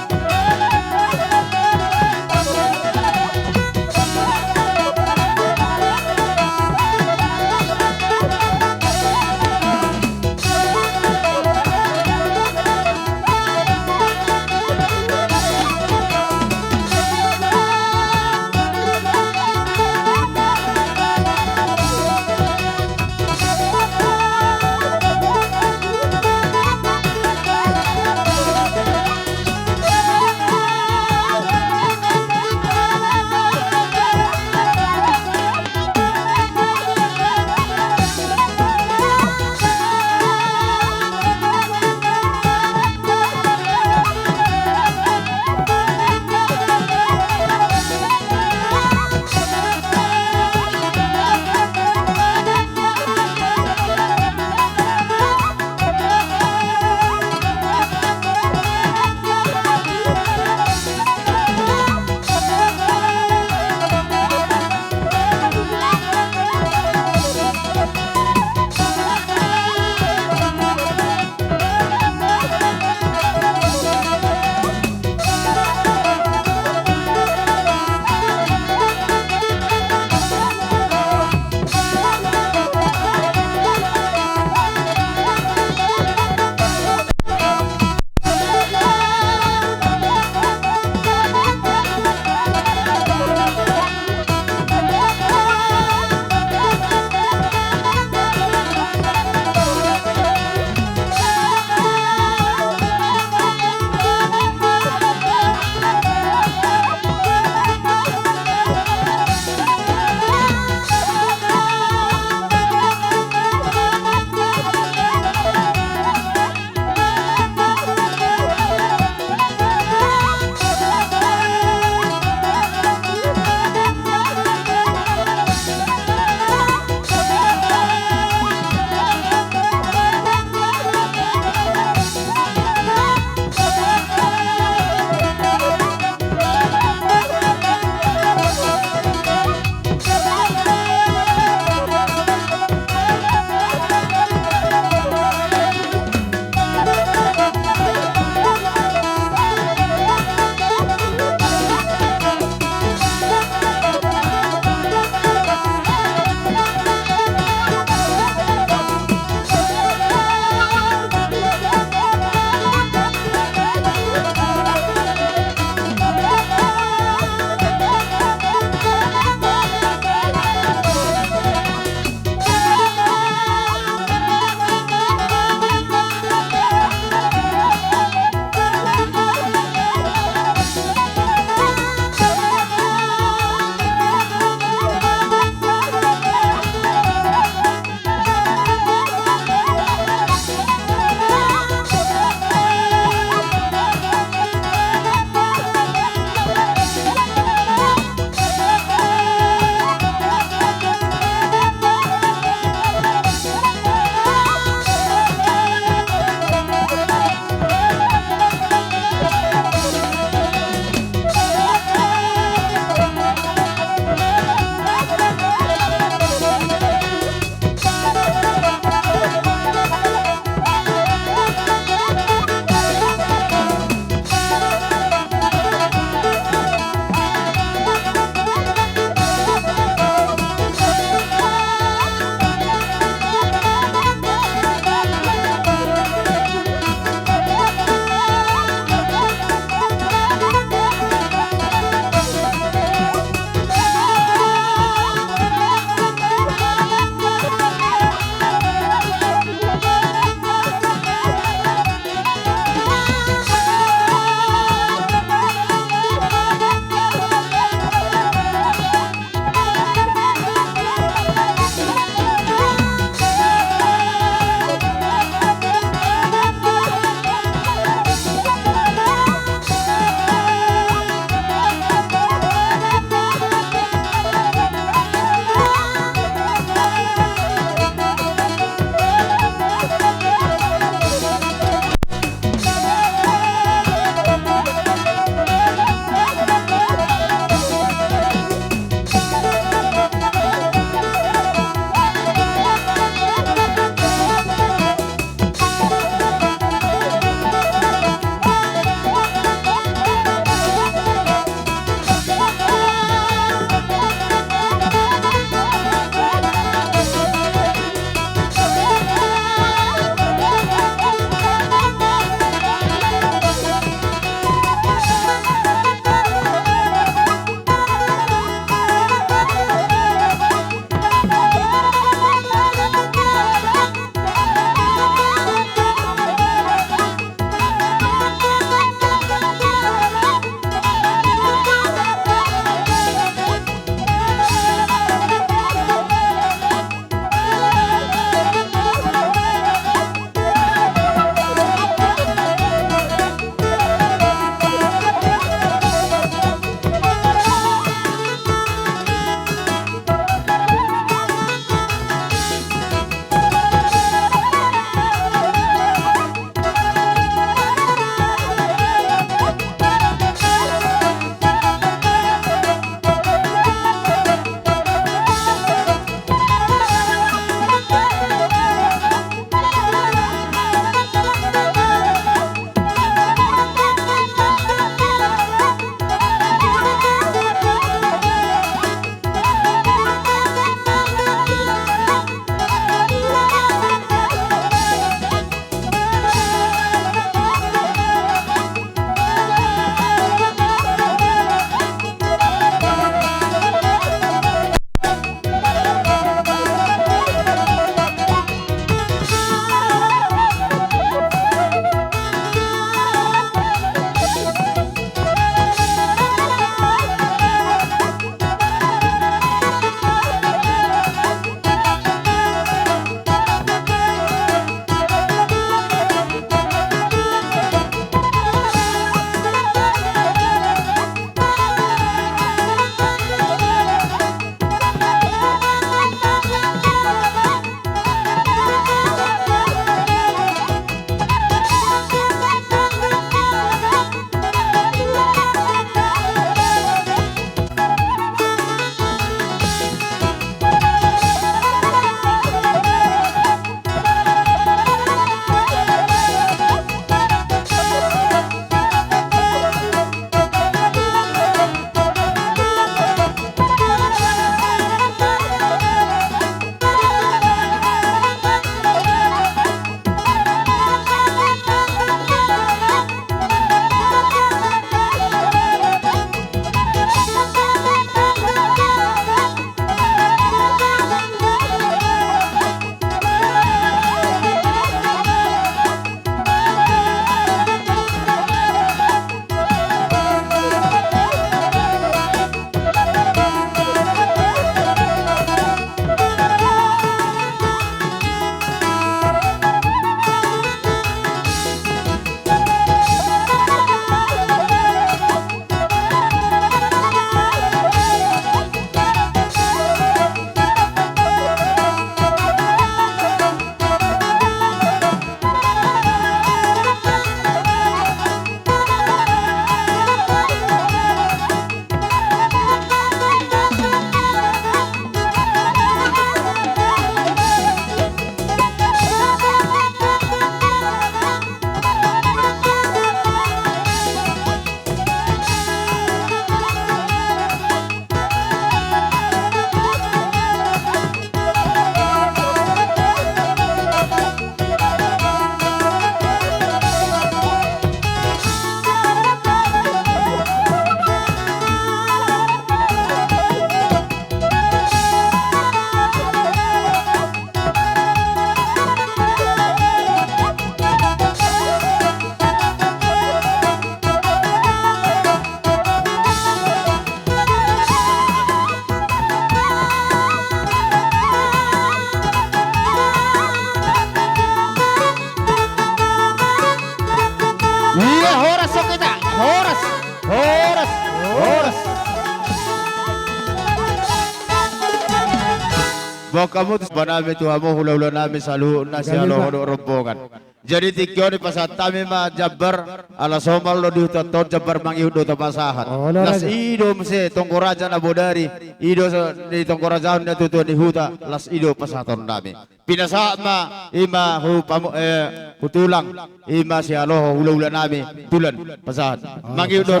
Hamu tu sombonami, tu hamu hulahula nami saluhutna sialoho dohot rombongan. Jadi tingki on dipasahat hami ma jambar, ala somal do di huta on jambar mangihut do tapasahat. Las i do muse tonggo raja na bodari, i do di tonggo raja on na tutu ni huta, las i do pasahaton nami. Pinasahat ma i ma hu pamo, eh, hu tulang, i ma sialoho hulahula nami, tulang pasahat. Mangihut do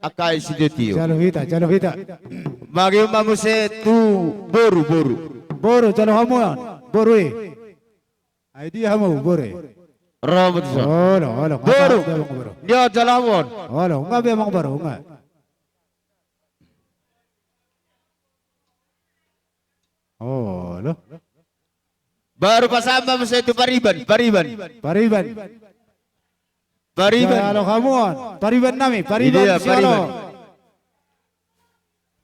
angka i sitio-tio. Jalo hita, jalo hita. Mangihut ma muse tu boru, boru. Boru, jalo hamu on, boru i. Ai dia hamu boru i. Olo, olo. Boru. Dia jalo hamu on. Olo, nunga be amang boru, nunga. Olo. Baru pasahat ma muse tu pariban, pariban. Pariban. Pariban. Jalo hamu on, pariban nami, pariban sialoho.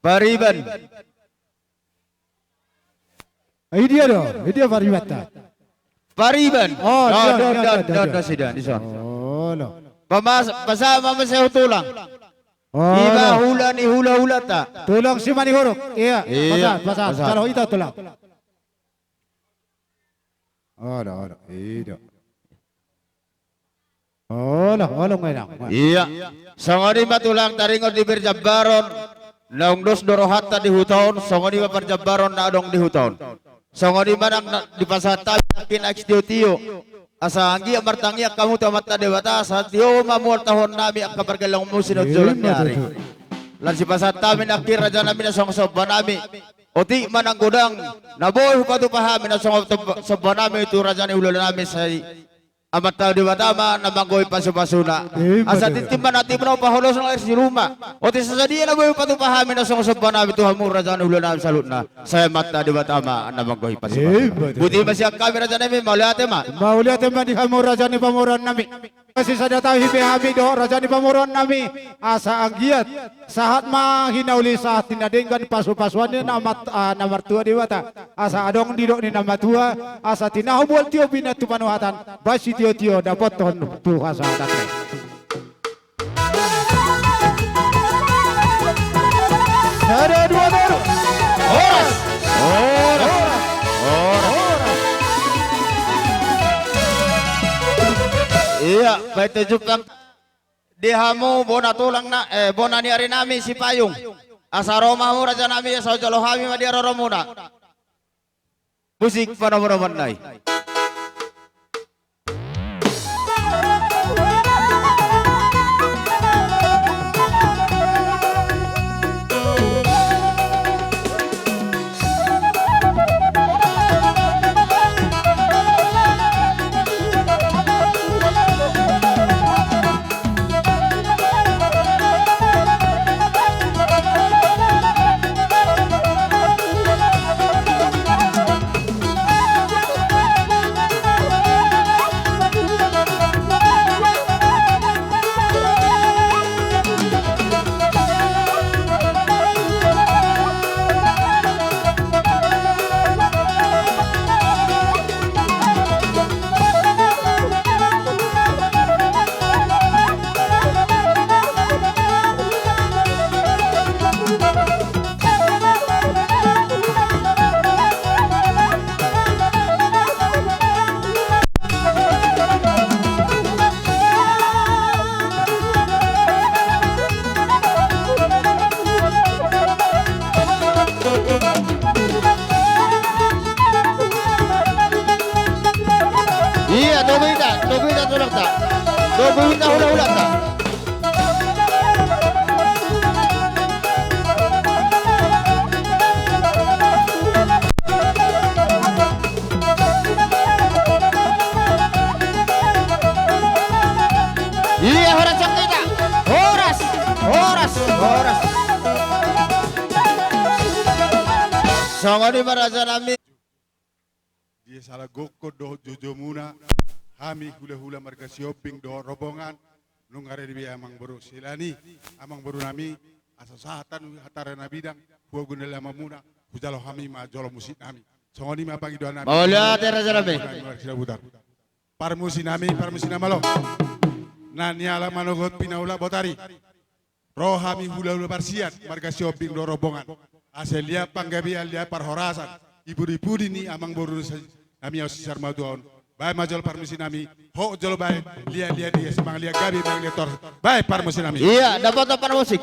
Pariban. Ai dia do, ai dia paribanta. Pariban. Oh, dia, dia, dia, dia. Pasahat ma muse tu tulang. Iba hula ni hulahulanta. Tulang Simanihuruk. Iya, pasahat, pasahat. Jalo hita tulang. Olo, olo. Ido. Olo, olo, nunga inang. Iya. Songon i ma tulang taringot di parjambaron. Naung dos do rohanta di huta on, songon i ma parjambaron na adong di huta on. Songon i ma nang dipasahat hami nangkin aek sitio-tio. Asa anggiat martangiang hamu tu Amanta Debata, asa tio ma mual tahuon nami angka pargellengmu sian on jolo ni ari. Laos dipasahat hami nangkin raja nami na songon somba nami. Otik ma nang godang na boi hupatupa hami na songon somba nami tu raja ni hulahula nami sai Amanta Debata ma na manggohi pasupasuna. Asa tintin ma na tintin na hupaholoshon aek siruma. Otik sadia na boi hupatupa hami na songon somba nami tu hamu raja ni hulahula nami saluhutna. Sai Amanta Debata ma na manggohi pasupasuna. Botima sian hami raja nami, mauliate ma. Mauliate ma di hamu raja ni pamoruon nami. Sisada tahi be hami dohot raja ni pamoruon nami. Asa anggiat sahat ma hinauli sahat ni na denggan pasupasuan ni na martua Debata. Asa adong didok ni na matua, asa tinahu mual tio pinangan tu panuhatan, bahen sitiotio dapothon tu hasahatan. Sada dua tolu. Horas. Horas. Horas. Iya, baik tujuh pang. Di hamu bona tulang na, eh, bona ni ari nami Sipayung. Asa ro ma hamu raja nami, asa jalo hami ma di haroromuna. Musik panomonoman nai. Iya, togu hita, togu hita tulangta. Togu hita hulahulanta. Iya, horas jang hita. Horas, horas, horas. Songon i ma raja nami. Dia salah gokkon dohot jojomuna, hami hulahula marga Sihombing dohot rombongan, nunga ready be amang boru Silani, amang boru nami, asa sahat hami hata na bidang, huagu na lamamuna, hujalo hami ma jolo musik nami. Songon i ma pangidoan nami. Mauliate raja nami. Parmusik nami, parmusik na malo. Na nialap manogot pinaulak botari. Ro hami hulahula parsiat, marga Sihombing dohot rombongan. Asa liat panggabean, liat parhorasan. Di pudi-pudi ni amangboru nami on si Sarmatua on. Baen ma jolo parmusiknami. Ho jolo baen. Liat-liat dia si Mangliat gabe Mangliat tor. Baen parmusiknami. Ia, dapotan parmusik.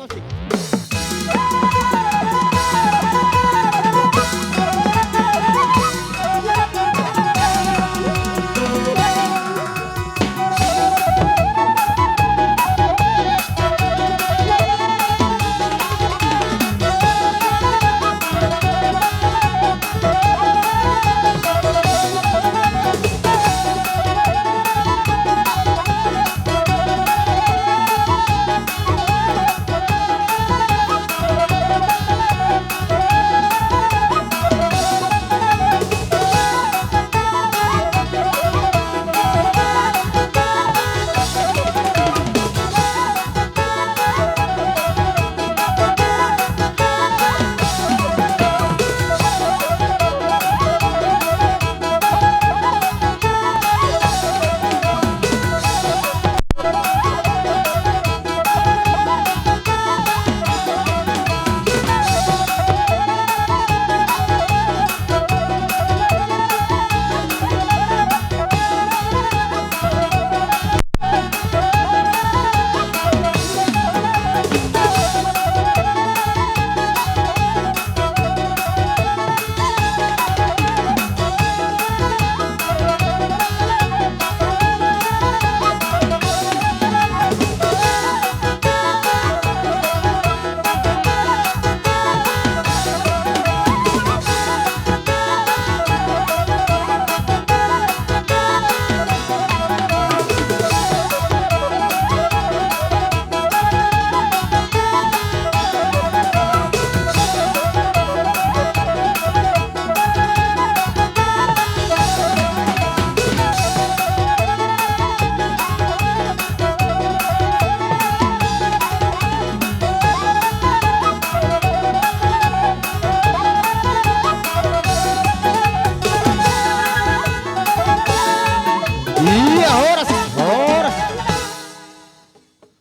Ia, horas, horas.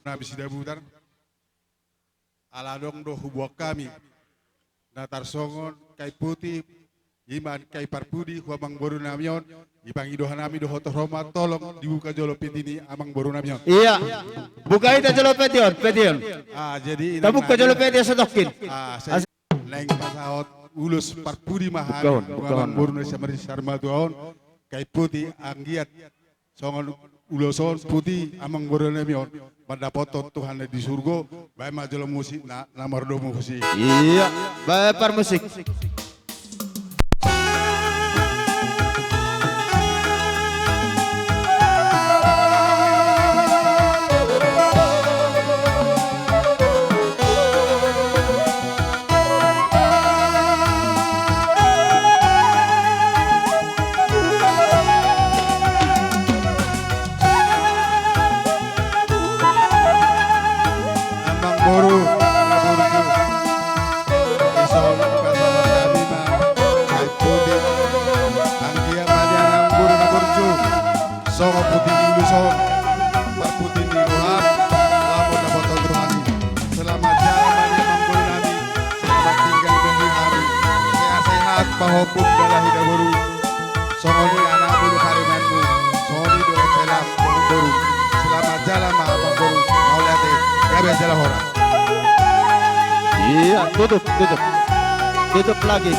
Nami Sidabutar. Ala adong do huboan hami na tarsongon kain putih, i ma kain parpudi tu amangboru nami on. Dipangido hami dohot roha ma, tolong dibuka jolo peti ni amangboru nami on. Ia. Buka hita jolo peti on, peti on. Ah, jadi tabuka jolo peti on satongkin. Ah, sai naeng pasahat ulos parpudi ma hami tu amangboru nami on si Sarmatua on. Kain putih, anggiat songon ulos on putih amangboru nami on, mandapothon Tuhan na di surgo. Baen ma jolo musik na, na mardomu tusi. Ia, baen parmusik. Amangboru na burju, dison pasahat hami ma kain putih. Anggiat ma nian amangboru na burju, songon putih ni ulos on, parpudi ni roham, laho dapothon rohami. Selamat jalan ma nian amangboru nami, selamat tinggal bagi hami. Sehat-sehat, pahompum, balahi daboru. Songon i anak bulu paremanmu, songon i do hela amangboru. Selamat jalan ma amangboru, mauliate, gabe jala horas. Ia, tutup, tutup. Tutup lagi.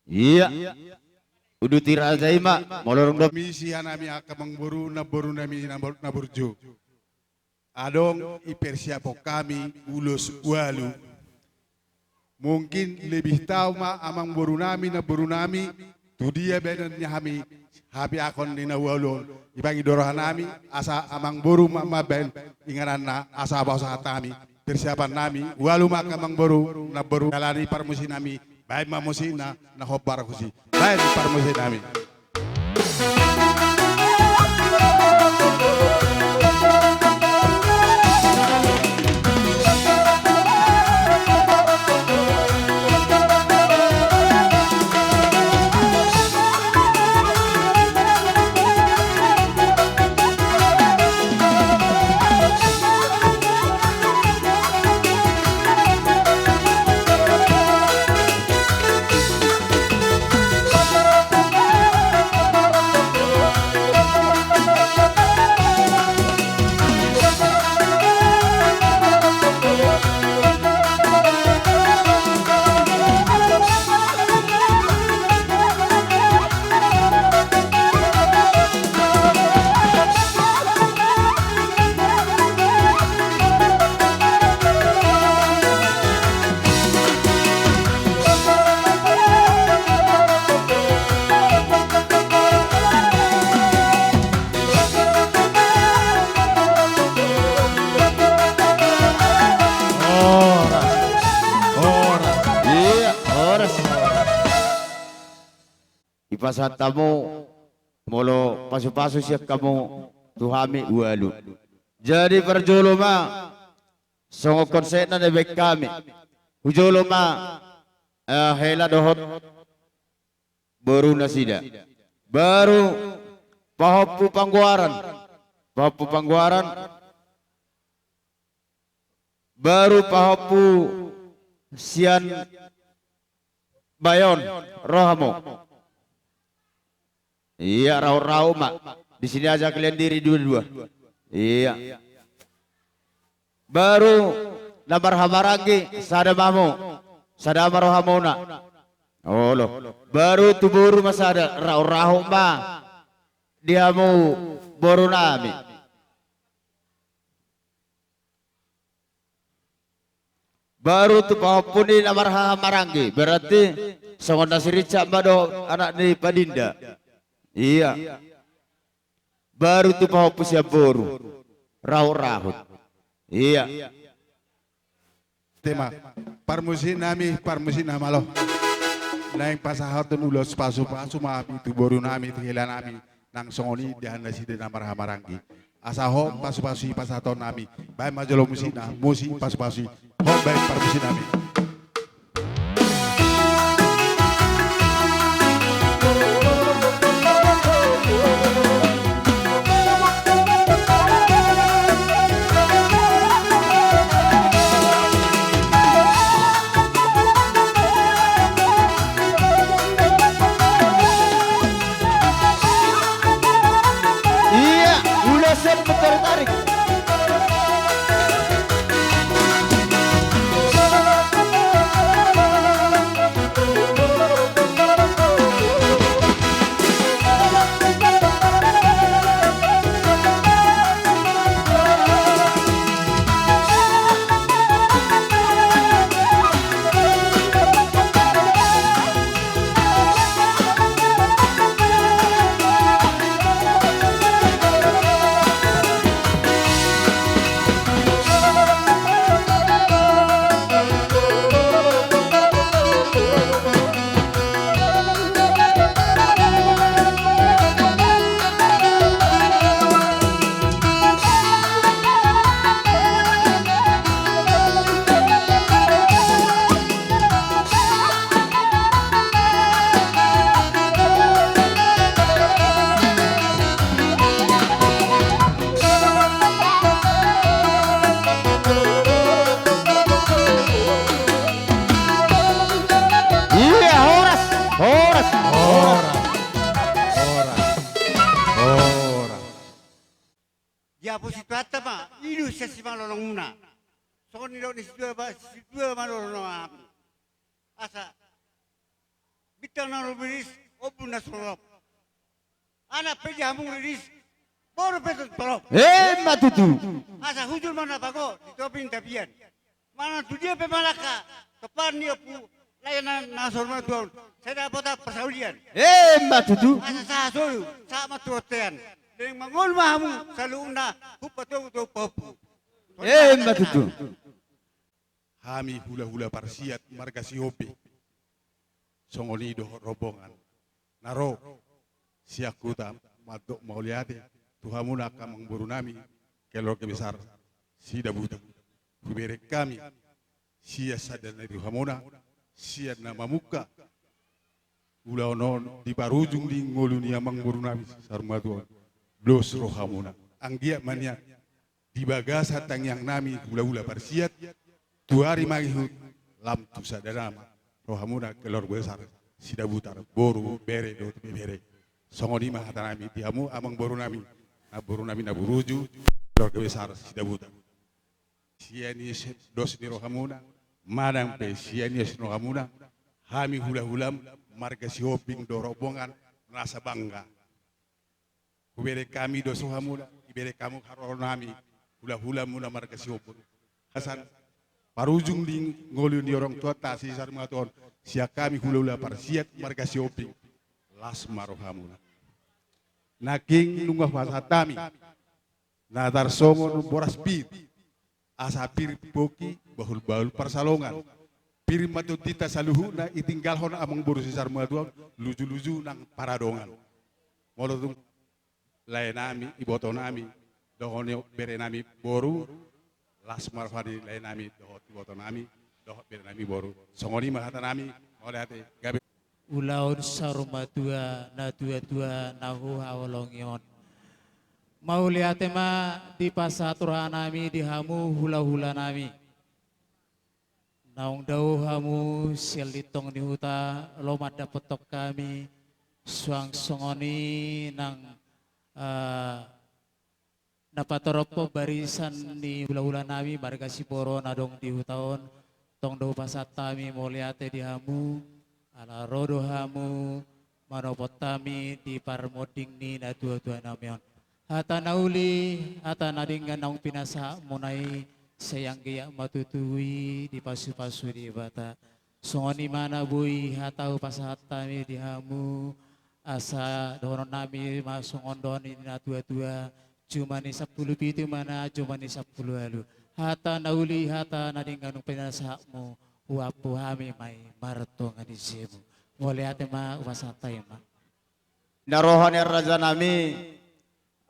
Ia. Uduti raja i ma, molo adong do. Misi hanami angka amangboru, namboru nami na bur-, na burju. Adong dipersiaphon hami ulos ualu. Mungkin lebih tahu ma amangboru nami, namboru nami, tu dia baenon ni hami hapeakhon ni na ualu on. Dipangido roha nami asa amangboru ma mambaen ingananna, asa pasahat hami. Persiapan nami ualu ma angka amangboru, namboru, dalani parmusik nami. Baen ma musik na, na hombar tusi. Baen parmusik nami. pasahat hamu, molo pasu-pasu sian hamu tu hami ualu. Jadi parjolo ma, songon konsepna na dibaen hami. Hujolo ma, eh, hela dohot boru nasida. Baru pahompu panggoaran. Pahompu panggoaran. Baru pahompu sian Bayon, ro hamu. Iya, rau-rau ma. Di sini aja kalian diri dua-dua. Iya. Baru na marhahamaranggi, sada ma hamu. Sada ma rohamuna. Olo. Baru tu boru ma sada, rau-rau ma. Di hamu boru nami. Baru tu pahompu ni na marhahamaranggi, berarti songon na si Richard ma do anak ni Padinda. Iya. Baru tu pahompu sian boru. Rahut-rahut. Iya. Tema, parmusik nami, parmusik na malo. Naeng pasahaton ulos pasu-pasu ma hami tu boru nami, tu hela nami. Nang songon i di nasida na marhahamaranggi. Asa hot pasu-pasu i pasahaton nami. Baen ma jolo musikna, musik pasu-pasu i. Hot baen parmusik nami. Iya, ulos sian Betari Tarik. Iya, horas, horas, horas. Horas. Horas. Horas. Diapusi Tuhanta ma, i do sian simalolongmuna. Songon nidok ni situa ba, situa ma do na hami. Asa bintang na rumiris, ombun na sumorop. Anak pe di hamu riris, boru pe torop. Emma tutu. Asa hujur ma na pago, di topi ni tapian. Manang tu dia pe manangka, topan ni ompu, lae na, na saur matua on, sai dapotan parsaulian. Emma tutu. Asa sahat solu, sahat ma tu bontean. Naeng mangolu ma hamu, saluhutna, hupa togu tu pahompu. Emma tutu. Hami hula-hula Parsiat marga Sihombing. Songon i dohot rombongan na ro sian huta mandok mauliate tu hamuna angka amangboru nami, keluarga besar Sidabutar. Hubereng hami sian sada ni rohamuna, sian na mamungka ulaon on di parujung ni ngolu ni amangboru nami saur matua on. Dos rohamuna. Anggiat ma nian di bagasan tangiang nami hula-hula Parsiat, tu ari mangihut lam tu sada nama rohamuna keluarga besar Sidabutar, boru, bere dohot ibebere. Songon i ma hata nami di hamu amangboru nami, namboru nami na burju, keluarga besar Sidabutar. Sian i dos ni rohamuna, manang pe sian i dos ni rohamuna, hami hula-hulam marga Sihombing do rombongan rasa bangga. Hubereng hami dos rohamuna, ibereng hamu haroronami, hula-hulamuna marga Sihombing. Hasan, parujung ni ngolu ni orang tuanta saur matua on, sian hami hula-hula Parsiat marga Sihombing, las ma rohamuna. Nangkin nunga hupasahat hami na tarsongon boras pir, asa pir pongki, bahul-bahul parsalongan. Pir ma tondinta saluhutna, ditinggalhon amangboru si Sarmatua on, luju-luju nang paradongan. Molo tung laenami, ibotonami, dohot ni berenami boru, las ma roha ni laenami, dohot ibotonami, dohot berenami boru. Songon i ma hatanami, mauliate, gabe. Ulaon saur matua, natuatua na huhaholongi on. Mauliate ma dipasahat rohanami di hamu hulahulanami. Naung dao hamu sian lintong ni huta, olo mandapothon hami, suang songon i nang, eh, na patorop barisan ni hulahulanami marga Siboro na adong di huta on, tong do hupasahat hami mauliate di hamu, ala ro do hamu manopot hami di parmonding ni natuatuanami on. Hata na uli, hata na denggan naung pinasahatmuna i, sai anggiat ma tutu i dipasupasu Debata. Songon i ma na boi hata hupasahat hami di hamu, asa dohononnami ma songon dohonon ni natuatua, jumani sampulu pitu ma na, jumani sampulu ualu. Hata na uli, hata na denggan naung pinasahatmu, huampu hami ma i martonga ni jabum. Mauliate ma, hupasahat hami ma. Na roha ni rajanami,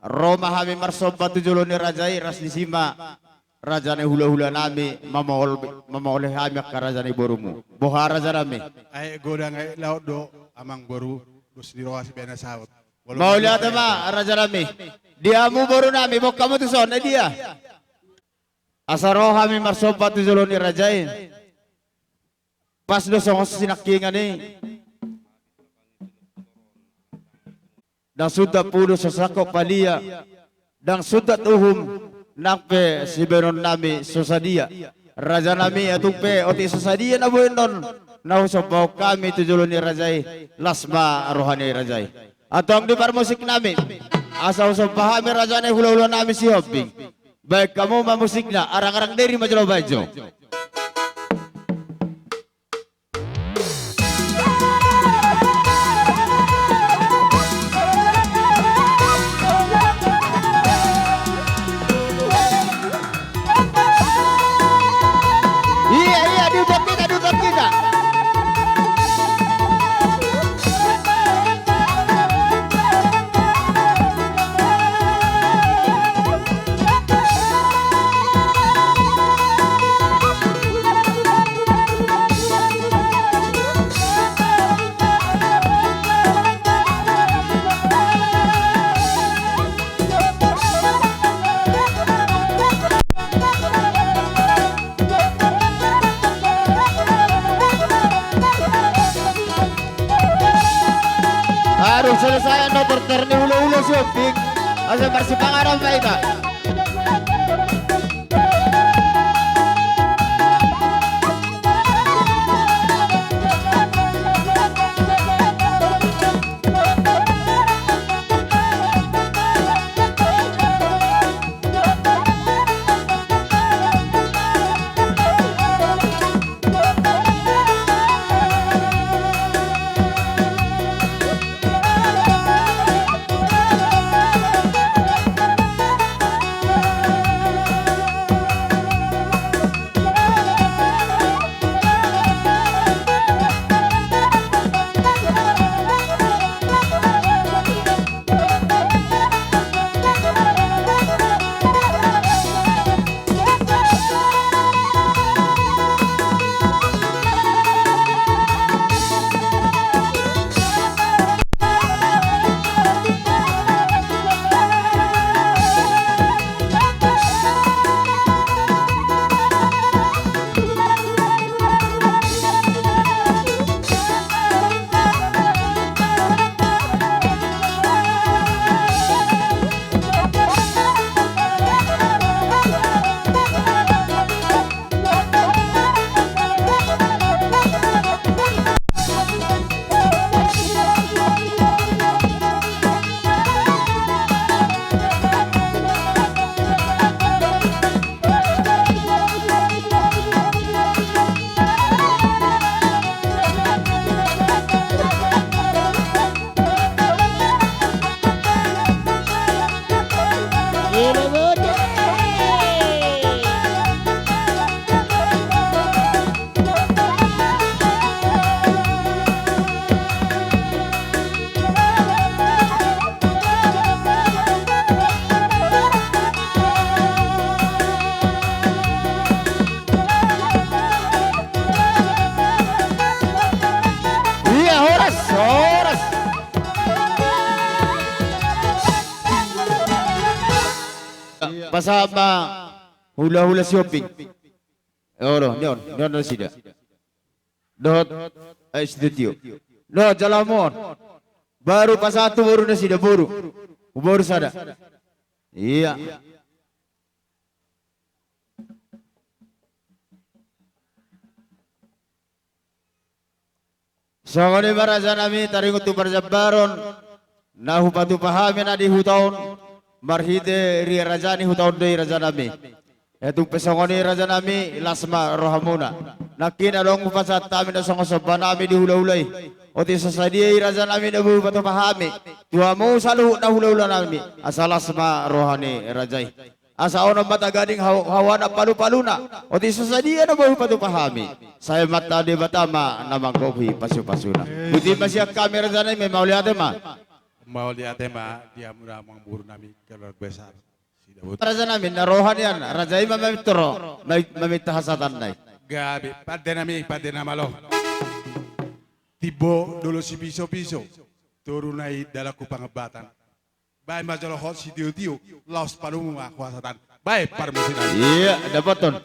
ro ma hami marsomba tu jolo ni raja i, ras disi ma raja ni hulahulanami, mamaol-, mamaoli hami angka raja ni borumu. Boha rajanami? Aek godang aek laut do, amangboru, dos ni roha sibaen na saut. Mauliate ma rajanami. Di hamu borunami, boan hamu tuson, na dia? Asa ro hami marsomba tu jolo ni raja i. Pas do songon sinangkingan i. Ndang sundat pudu so sangkot palia, ndang sundat uhum nang pe sibaenonnami so sadia. Rajanami, atung pe otik so sadia na boi annon na husombahon hami tu jolo ni raja i, las ma roha ni raja i. Antong di parmusiknami, asa husomba hami raja ni hulahulanami Sihombing. Baen hamu ma musikna, arangarang diri ma jolo baen jo. Ia, ia, diuduti hita, diuduti hita. Aduh, selesai annon tortor ni hulahula Sihombing. Asa marsipanganon ma hita. Sama hula-hula Sihombing. Olo, ni on, ni on nasida. Dohot, eh, Sitio. Dohot jala hamu on. Baru pasahat tu boru nasida, boru. Boru sada. Ia. Songon i ma raja nami, taringot tu parjambaron na hupatupa hami na di huta on, marhite ria raja ni huta on do i raja nami. Ia tung pe songon i raja nami, las ma rohamuna. Nangkin adong hupasahat hami na songon somba nami di hula-hula i. Otik so sadia i raja nami na boi hupatupa hami tu hamu saluhutna hula-hula nami, asa las ma roha ni raja i. Asa onom ma tagading hau-, hau anak palu-paluna. Otik so sadia na boi hupatupa hami, sai Amanta Debata ma na manggohi pasu-pasuna. Boti ma sian hami raja nami, mauliate ma. Mauliate ma di hamu na amangboru nami, keluarga besar Sidabutuan. Raja nami, na roha nian raja i ma mamintor, ma-, maminta hasahatanna i. Gabe, pande nami, pande na malo. Timbo dolo sipiso-piso, toru na i dalan hu Pangambatan. Baen ma jolo ho sitio-tio, laos padomu ma hu hasahatan. Baen parmusik nami. Ia, dapothon.